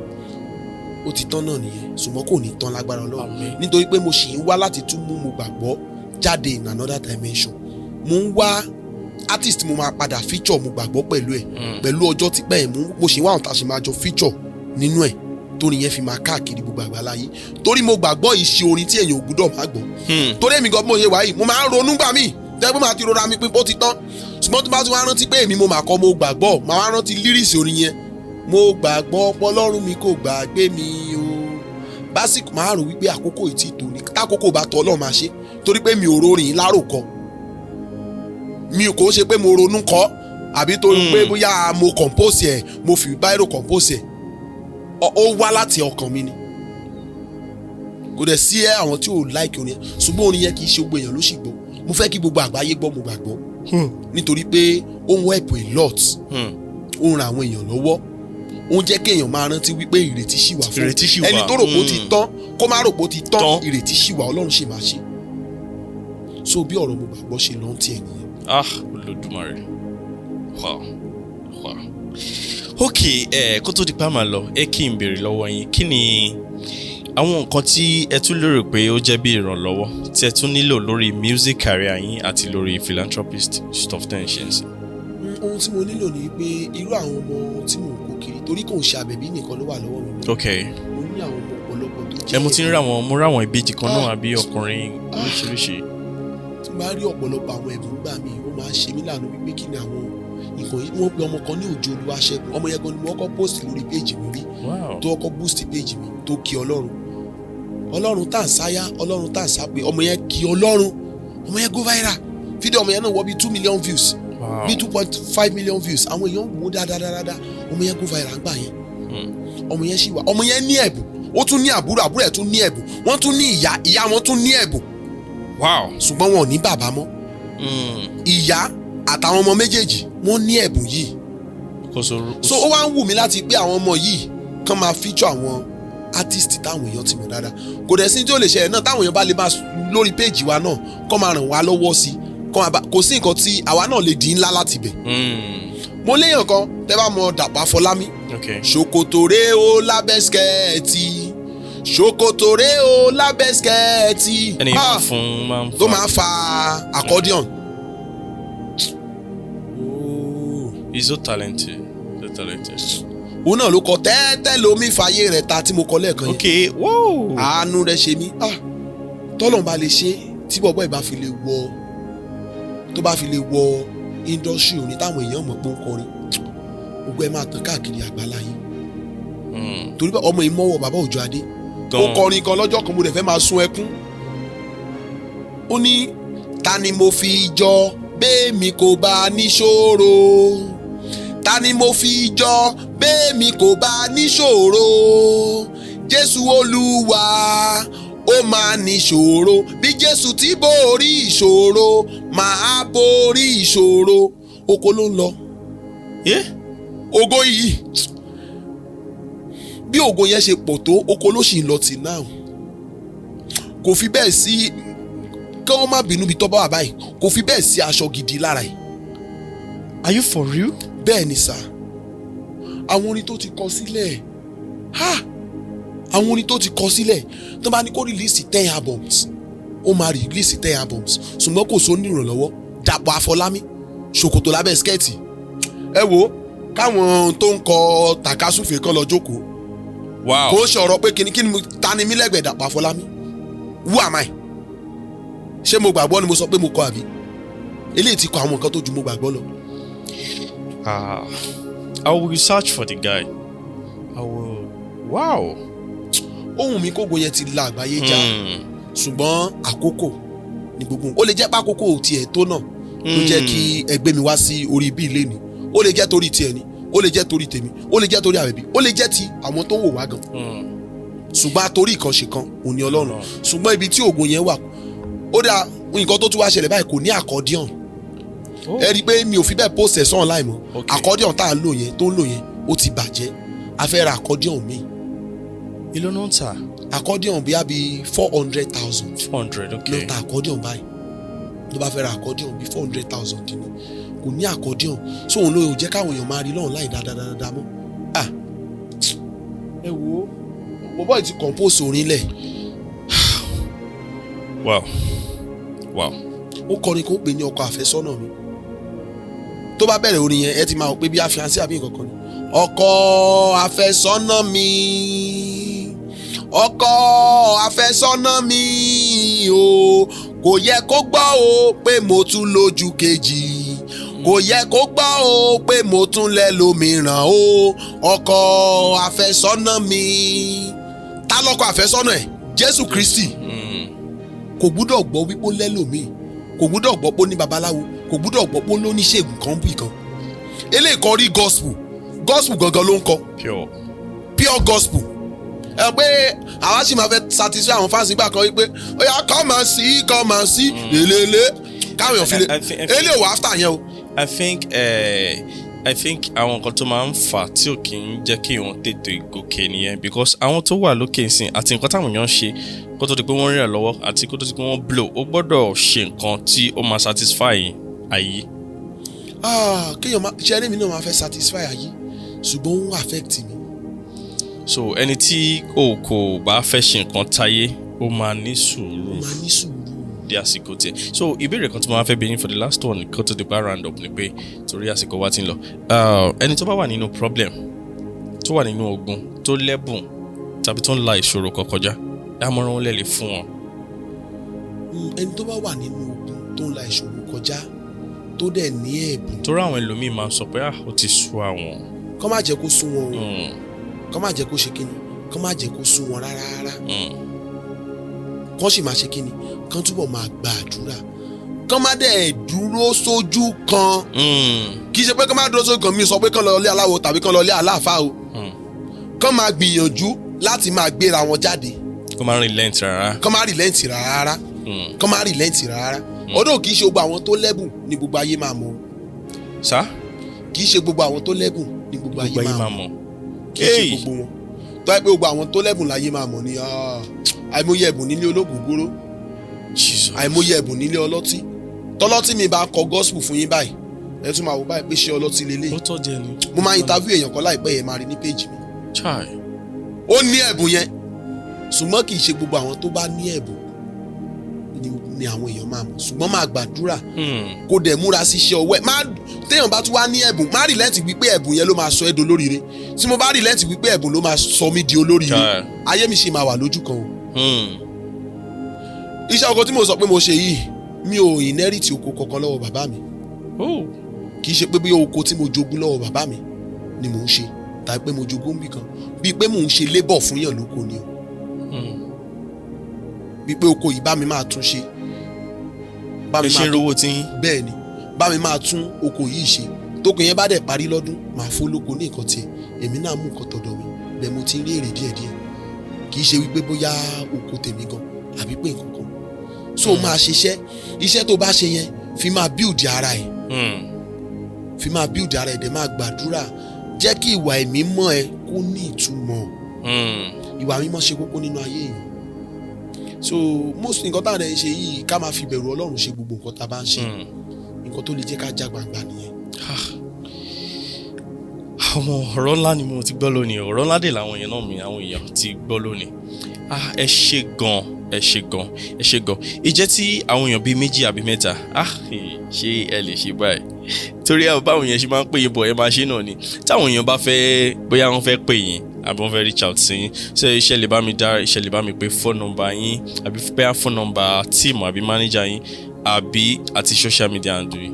ó ti tán náà nìyẹn. Ṣùgbọ́n kò ní tán lágbára Ọlọ́run, Àmín. nítorí pé mo ṣì ń wá láti tún mú mo gbàgbọ́ jáde in another dimension. Mo ń wá artist mo máa padà feature mo gbàgbọ́ pẹ̀lú ẹ̀, pẹ̀lú ọjọ́ tí pẹ́ ẹ̀. Mo ṣì ń wá àwọn tá a ṣe máa jọ feature nínú ẹ̀, torí yẹn fi máa káàkiri gbogbo àgbáláyé, torí mo gbàgbọ́ yìí ṣe orin tí èèyàn ò gbúdọ̀ máa gbọ́. Torí èmi gan, bí mo ṣe wà yìí, mo máa ń ronú gbà míì tẹ́ pé màá ti rọra mi pín, ó ti tán. Ṣùgbọ́n tó bá tún wá rántí pé èmi mo mà kọ́ mo gbàgbọ́, màá wá rántí lyrics orin yẹn: "Mo gbàgbọ́ pọ́lọ́run mi kò gbàgbé mi o." Básìkò máa rò wípé àkókò yìí ti tò ní, tákòókò bá tọ́, Ọlọ́run máa ṣe, torí pé mi ò rorin láròkọ, mi kò ṣe pé mo ronú kọ́, àbí torí pé bóyá mo compose ẹ̀, mo fi biro compose ẹ̀. Ó wá láti ọkàn mi ni. Kò dẹ̀ sí ẹ àwọn tí ò like orin yẹn, ṣùgbọ́n orin yẹn kì í ṣe gbogbo èèyàn ló sì gbọ́. Mo fẹ́ kí gbogbo àgbáyé gbọ́ mo gbàgbọ́, nítorí pé ó ń help a lot. Ó ń ran àwọn èèyàn lọ́wọ́, ó ń jẹ́ kéèyàn máa rántí wípé ìrètí ṣì wà fún Ìrètí ṣì wà. ẹni tó rò pé ó ti tán, kó má rò pé ó ti tán. Tán. Ìrètí ṣì wà, Ọlọ́run ṣì máa ṣe. So bí ọ̀rọ̀ mo gbàgbọ́ ṣe lọ́n tiẹ̀ nìyẹn. Ah, Olódùmarè, wow. Ok, ẹ kó tó di pa máa lọ, ẹ kí n béèrè lọ́wọ́ yín, kí ni àwọn nǹkan tí ẹ tún lérò pé ó jẹ́ bí ìrànlọ́wọ́ tí ẹ tún nílò lórí music career yín àti lórí philanthropist stuff tẹ́ ń ṣe ń sìn? Ohun tí mo nílò ni pé irú àwọn ọmọ tí mò ń kó kiri, torí kò ń ṣe Àbẹ̀bí nìkan ló wà lọ́wọ́ mi mọ́. Mo ní àwọn ọmọ ọ̀pọ̀lọpọ̀ tó jẹ́ Ẹ mo ti ń rí àwọn, mo rí àwọn ìbejì kan náà, Ah. àbí ọkùnrin oríṣiríṣi. Tí n bá rí ọ̀pọ̀lọpọ̀ àwọn ẹ̀bùn gbà mí, ó máa ń ṣe mí láàánú wípé kí ni àwọn nǹkan yìí. Wọ́n pe ọmọ kan ní Òjò Olúwaṣẹ́gun. Ọmọ yẹn gan ni mo kọ́kọ́ post lórí page mi rí, tó kọ́kọ́ boost page mi, tó kí Ọlọ́run, Ọlọ́run tá à ń sáyá, Ọlọ́run tá à ń sá, pé ọmọ yẹn kí Ọlọ́run. Ọmọ yẹn go viral. Fídíò ọmọ yẹn náà wọ bí 2 million views, bí 2.5 million views. Àwọn èèyàn wò ó dáadáa dáadáa. Ọmọ yẹn go viral ńgbà yẹn. Ọmọ yẹn ṣì wà. Ọmọ yẹn ní ẹ̀bùn, ó tún ní àbúrò, àbúrò ẹ̀ tún ní ẹ̀bùn, wọ́n tún ní ìyá, ìyá wọn tún ní ẹ̀bùn. Ṣùgbọ́n wọn ò ní bàbá mọ́. Ìyá àtàwọn ọmọ méjèèjì, wọ́n ní ẹ̀bùn yìí. Kò so. So ó wá ń wù mí láti pé àwọn ọmọ yìí kàn máa feature àwọn artist táwọn èèyàn ti mọ̀ dáadáa. Kò dẹ̀ sí tí ó lè ṣẹlẹ̀ náà, táwọn èèyàn bá lè máa lórí page wa náà, kàn máa ràn wá lọ́wọ́ sí i. Kọ́ máa bá, kò sí nǹkan tí àwa náà lè di ńlá láti bẹ̀. Mo léèyàn kan, tẹ́ bá mọ Dàpọ̀ Afọlámí. Ṣòkòtò rẹ̀ ó lábẹ́ skirt, ṣòkòtò rẹ̀ ó lábẹ́ skirt. Ẹni yẹn Ah, máa fún, máa ń tó fa. Máa ń fa accordion. He's so talented, so talented. Òun náà ló kọ "Tẹ́tẹ́ lomi fàyè rẹ̀ ta" tí mo kọ lẹ́ẹ̀kan yẹn. Okay, wow. Àánú rẹ̀ ṣe mí. Ah, tọ́lọ̀ bá lè ṣe tí bọ̀bọ́ ìbá fi lè wọ, tó bá fi lè wọ industry orin táwọn èèyàn mọ̀ pé ó ń kọrin, gbogbo ẹ máa tàn káàkiri àgbáláyé, torí pé ọmọ yìí mọ́wọ́ bàbá Òjó Adé. Ó Gan. kọrin kan lọ́jọ́ kan, mo dẹ̀ fẹ́ máa sun ẹkún. Ó ní, "Ta ni mo fi jọ bẹ́ẹ̀mi kò bá níṣòro? Ta ni mo fi jọ bẹ́ẹ̀mi kò bá níṣòro? Jésù Olúwa ó máa níṣòro. Bí Jésù ti borí ìṣòro, máa borí ìṣòro." Oko ló ń lọ. Ògo yìí, bí ògo yẹn ṣe pọ̀ tó, oko ló sì ń lọ tì náà. Kò fi bẹ́ẹ̀ sí, kí wọ́n má bínú, bí tọ́ bá wà báyìí, kò fi bẹ́ẹ̀ sí aṣọ gidi lára ẹ̀. Are you for real? Bẹ́ẹ̀ ni sà. Àwọn orin tó ti kọ sílẹ̀, ha, àwọn orin tó ti kọ sílẹ̀, tó bá ní kó release 10 albums, ó máa release 10 albums, ṣùgbọ́n kò sóní ìrànlọ́wọ́. Dàpọ̀ Àfọlámí, ṣòkòtò lábẹ́ skirt. Ẹ wo káwọn tó ń kọ tàkásùfè kan lọ jókòó. Kò sọ̀rọ̀ pé kíni kíni ta ni mí lẹ́gbẹ̀ẹ́ Dàpọ̀ Àfọlámí? Who am I? Ṣé mo gbàgbọ́ ni mo sọ pé mo kọ, àbí eléyìí ti kọ àwọn nǹkan tó ju mo gbàgbọ́ lọ? Ah, I will search for the guy. I will. Wow. Ohun mi kógo yẹn ti la àgbáyé já, ṣùgbọ́n àkókò ní gbogbo. Ó lè jẹ́ pákókò tiẹ̀ tó náà ló jẹ́ kí ẹgbẹ́ mi wá sí orí ibi ilé ni. Ó lè jẹ́ torí tiẹ̀ ni, ó lè jẹ́ torí tèmi, ó lè jẹ́ torí Àbẹ̀bí, ó lè jẹ́ ti àwọn tó ń wò wá gan, ṣùgbọ́n àtorí ìkànṣe kan òun ni Ọlọ́run. Ṣùgbọ́n ibi tí ògo yẹn wà, ó dáa. Nǹkan tó tún wá ṣẹlẹ̀ báyìí, kò ní accordion. Ẹ rí i pé mi ò fi bẹ́ẹ̀ post ẹ̀ sọ́n online mọ́. Accordion tá à ń lò yẹn, tó ń lò yẹn, ó ti bàjẹ́. A fẹ́ ra accordion míì. Èló ló ń tà? Accordion bíi àbí 400,000. 400, Ló okay. ta accordion báyìí. Ló bá fẹ́ ra accordion bíi 400,000 ní. Kò ní accordion, so òun ló jẹ́ káwọn èèyàn máa rí lọ́hùn láì dáadáa mọ́. Ah, ẹ wo bọ́bọ́ yìí ti compose orin lẹ̀. Wow. Ó kọrin kó pè ní "Ọkọ Àfẹ́sọ́nà Mi". Tó bá bẹ̀rẹ̀ orin yẹn, ẹ ti máa wò pé bí àfiànsí àbí nǹkan kan ni. "Ọkọ àfẹ́sọ́nà mi, ọkọ àfẹ́sọ́nà mi o, kò yẹ kó gbọ́ o pé mo tún lójú kejì, kò yẹ kó gbọ́ o pé mo tún lẹ́lòmíràn o, ọkọ àfẹ́sọ́nà mi." Ta lọ́kọ àfẹ́sọ́nà ẹ̀? Jésù Kristi. Kò gbúdọ̀ gbọ́ wípé ó lẹ́lòmíì, kò gbúdọ̀ gbọ́ pé ó ní babaláwo, kò gbúdọ̀ gbọ́ pé ó lóníṣègùn kan bì kan. Eléyìí kọ rí gospel, gospel gangan ló ń kọ. Pure. Pure gospel. Ẹ pé àwa sì máa fẹ́ satisfy àwọn fans nígbà kan wípé ó yá, come and see, come and see, lélele, káwọn èèyàn fi lè I eléyìí wà after yẹn o. I think àwọn nǹkan tó máa ń fà tí ò kí ń jẹ́ kí èèyàn tètè gòkè nìyẹn, because àwọn tó wà lókè ńsìn àti nǹkan táwọn èèyàn ń ṣe kó tó di pé wọ́n rìn lọ́wọ́ àti kó tó di pé wọ́n blow, ó gbọ́dọ̀ ṣe nǹkan tí ó máa satisfy ayé. Ah, kéèyàn máa ṣe eré mi náà máa fẹ́ satisfy ayé, ṣùgbọ́n ó ń affect mi. So ẹni tí o kò bá fẹ́ ṣe nǹkan táyé, ó máa ní sùúrù. Ó máa ní sùúrù. Di àsìkò tiẹ̀. So ìbéèrè kan tí mo máa fẹ́ bi yín for the last one kó tó di pa round up ni pé, torí àsìkò wa ti ń lọ, ẹni tó bá wà nínú problem, tó wà nínú ogun, tó lẹ́bùn tàbí tó ń la ìṣòro kan kọjá, àmọ̀ràn wọn lè lè fún wọn? Ẹni tó bá wà nínú ogun, tó ń la ìṣòro kọjá, tó dẹ̀ ní ẹ̀bùn, Torí àwọn ẹlòmíín máa ń sọ pé, ah, ó ti sú àwọn. Kọ́ má jẹ́ kó sún wọn o. Kọ́ má jẹ́ kó ṣe kíni, kọ́ má jẹ́ kó sún wọn rárá rárá. Kọ́ sì máa ṣe kíni, kán túbọ̀ máa gba àdúrà, kán má dẹ̀ dúró sójú kan. Kì í ṣe pé kán má dúró sójú kan, mi sọ pé kán lọ ilé aláwo tàbí kán lọ ilé aláàfáà o. Kán máa gbìyànjú láti máa gbéra wọn jáde. Kó má relent rárá. Kán má relent rárá. Kán má relent rárá. Ọdún kì í ṣe gbogbo àwọn tó lẹ́bùn ní gbogbo ayé máa mọ̀. Sá. Kì í ṣe gbogbo àwọn tó lẹ́bùn ní gbogbo ayé Gbogbo ayé máa máa mọ̀. mọ̀. Kì í ṣe Hey! gbogbo wọn. Tó yẹ pé gbogbo àwọn tó lẹ́bùn láyé máa mọ̀ ni, ah, àìmọye ẹ̀bùn nílé olóògùn gbóró. Jesus. Àìmọye ẹ̀bùn nílé ọlọ́tí. Tọ́lọ́tí mi bá kọ gospel fún yín báyìí, ẹ tún máa wò báyìí pé ṣé ọlọ́tí lélẹ̀. Ó tọ́ díẹ̀ ni. Mo máa interview èèyàn kan láìpẹ́ yẹn, máa rí ní page mi. Chai. Ó ní ẹ̀bùn yẹn, ṣùgbọ́n kì í ṣe gbogbo àwọn tó bá ní ẹ̀bùn ni àwọn èèyàn máa mọ̀. Ṣùgbọ́n máa gbàdúrà, kó dẹ̀ múra sí iṣẹ́ ọwọ́ ẹ̀. Má téèyàn bá tún wá ní ẹ̀bùn, má relent wípé ẹ̀bùn yẹn ló máa sọ ẹ́ dolóríire. Tí mo bá relent wípé ẹ̀bùn ló máa sọ mí di olóríire, Chai. ayé mi ṣì máa wà lójú kan o. Iṣẹ́ oko tí mo sọ pé mo ṣe yìí, mi ò inherit oko kankan lọ́wọ́ bàbá mi. Oh. Kì í ṣe pé bí oko tí mo jogún lọ́wọ́ bàbá mi ni mò ń ṣe, tàbí pé mo jogún bì kan, bíi pé mò ń ṣe labour fún yàn lóko ni o. Bíi pé oko yìí, bá mi máa tún ṣe, bá mi Ẹ ṣe máa ń rówó tí yín. Bẹ́ẹ̀ ni, bá mi máa tún oko yìí ṣe. Tóko yẹn bá dẹ̀ parí lọ́dún, màá fólóko ní nǹkan tiẹ̀, èmi náà mú nǹkan tọ̀dọ̀ mi. Bẹ́ẹ̀ mo ti ń rí èrè díẹ̀díẹ̀. Kì í ṣe wípé bóyá oko tèmi gan àbí pé nǹkan kan. So máa ṣiṣẹ́. Iṣẹ́ tó bá ṣe yẹn, fi máa build ara ẹ̀. Fi máa build ara ẹ̀, dẹ̀ máa gbàdúrà. Jẹ́ kí ìwà ẹ̀mí mọ́ ẹ kó ní ìtumọ̀. Ìwà mímọ́ ṣe kókó nínú ayé èèyàn. So most nǹkan tá à ń ṣe yìí, ká máa fi bẹ̀rù Ọlọ́run ṣe gbogbo nǹkan tá a bá ń ṣe. Nǹkan tó lè jẹ́ ká já gbangba nìyẹn. Ọmọ, ọ̀rọ̀ ńlá ni mo ti gbọ́ lónìí. Ọ̀rọ̀ ńlá dè làwọn èèyàn náà mi, àwọn èèyàn ti gbọ́ lónìí. Ah, ẹ ṣé gan, ẹ ṣé gan, ẹ ṣé gan. Ìjẹ́ tí àwọn èèyàn bíi méjì àbí mẹ́ta, ah, ṣé ẹ lè ṣe báyìí? Torí àwọn báwọn èèyàn ṣe máa ń pè yín bọ̀, ẹ máa ṣe náà ni. Táwọn èèyàn bá fẹ́, bóyá wọ́n fẹ́ pè yín àbí wọ́n fẹ́ reach out sí yín, ṣé iṣẹ́ lè bá mi dá, iṣẹ́ lè bá mi pé phone number yín, àbí bóyá phone number team àbí manager yín, àbí àti social media handle yín?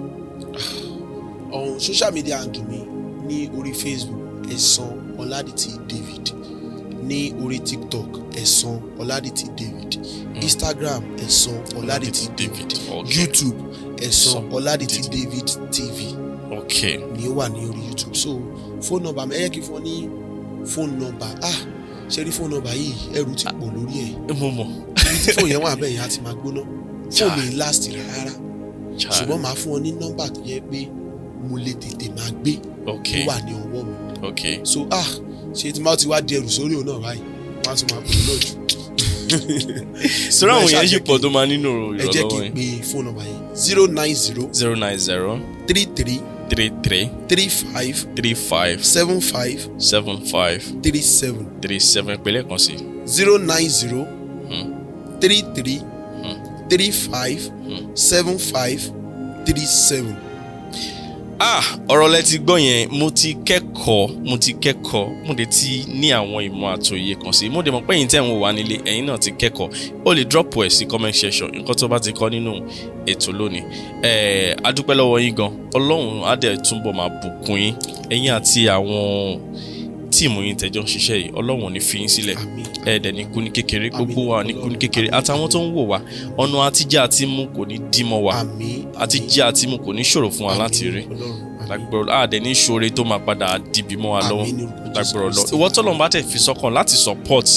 On social media handle mi, ní orí Facebook, Ẹ̀san Ọládìtì David; ní orí TikTok, Ẹ̀san Ọládìtì David; Instagram, Ẹ̀san Ọládìtì David; YouTube, Ẹ̀san Ọládìtì David TV ni ó wà ní orí YouTube. So phone number mi, ẹ yẹ kí n fún ọ ní phone number. Ah, ṣe rí phone number yìí, ẹrù ti pọ̀ lórí ẹ̀. Mo mọ̀. Ibi tí fóònù yẹn wà bẹ́ẹ̀ yẹn á ti máa gbóná. Fóònù mi last rárá. Chai. Ṣùgbọ́n màá fún ọ ní nọ́mbà tó yẹ pé mo lè tètè máa gbé, tó wà ní ọwọ́ mi. So ah, ṣe tí máa ti wá di ẹrù sórí òun náà báyìí, wọ́n á tún máa pè é lójú. Sọ́rọ́ àwọn Ẹ ṣáà èèyàn ṣì jẹ́ pọ̀ tó máa nínú ẹ jẹ́ kí ìrànlọ́wọ́ n yín. pe phone number yẹn: 090 090 33 33 35 35 75 75 37. 37. Ìpínlẹ̀ kan sí. 090 33 35 75 37. Ah, ọ̀rọ̀ lẹ ti gbọ́ yẹn. Mo ti kẹ́kọ̀ọ́, mo ti kẹ́kọ̀ọ́, mo dẹ̀ ti ní àwọn ìmọ̀ àtòyè kan sí. Mo dẹ̀ mọ̀ pé ẹ̀yin tẹ̀ ń wò wá nílé, ẹ̀yin náà ti kẹ́kọ̀ọ́. O lè drop ẹ̀ sí comment section, nǹkan tó bá ti kọ́ nínú ètò lónìí. Ẹ̀ẹ́, a dúpẹ́ lọ́wọ́ yín gan. Ọlọ́run á dẹ̀ túbọ̀ máa bùkún yín, ẹ̀yin àti àwọn team yín tẹ̀jọ́ ń ṣiṣẹ́ yìí. Ọlọ́run ò ní fi yín sílẹ̀. Àmín. Ẹ̀ẹ́dẹ̀ ní kú ní kékeré. Gbogbo Àmín. wa ní kú ní kékeré. Àtàwọn tó ń wò wá, ọ̀nà àtijẹ àti mu kò ní dí mọ́ wa. Àmín. Àtijẹ àti mu kò ní ṣòro fún wa láti rí. Ọlọ́run, àmín. Lágbọ́rọ̀ àdẹ ní ṣoore tó máa padà dìbì mọ́ wa lọ́wọ́. Àmín ní orúkọ Jésù Lágbọ́rọ̀ lọ. Kristi. Ìwọ tọ́lọ́run bá tẹ̀ fi sọ́kàn láti support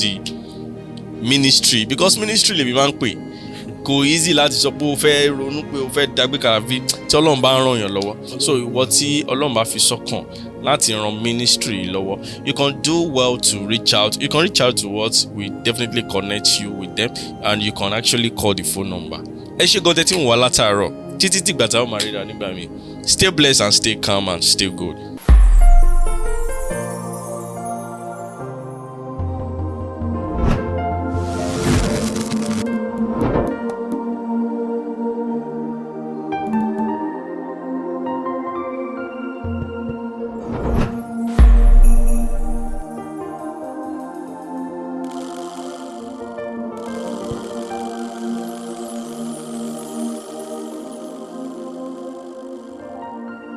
ministry, because ministry lèmi máa ń pè, kò easy láti sọ pé o fẹ́ ronú pé o fẹ́ dàgbé kàràfí tí Ọlọ́run bá ń ràn yàn lọ́wọ́. So ìwọ tí Ọlọ́run bá fi sọ́kàn láti ran ministry lọ́wọ́, you can do well to reach out. You can reach out to us, we definitely connect you with them, and you can actually call the phone number. Ẹ ṣe gan tẹ́tí ń wà látàárọ̀ títí tìgbà táwọn máa ríra nígbà míì. Stay blessed and stay calm and stay good.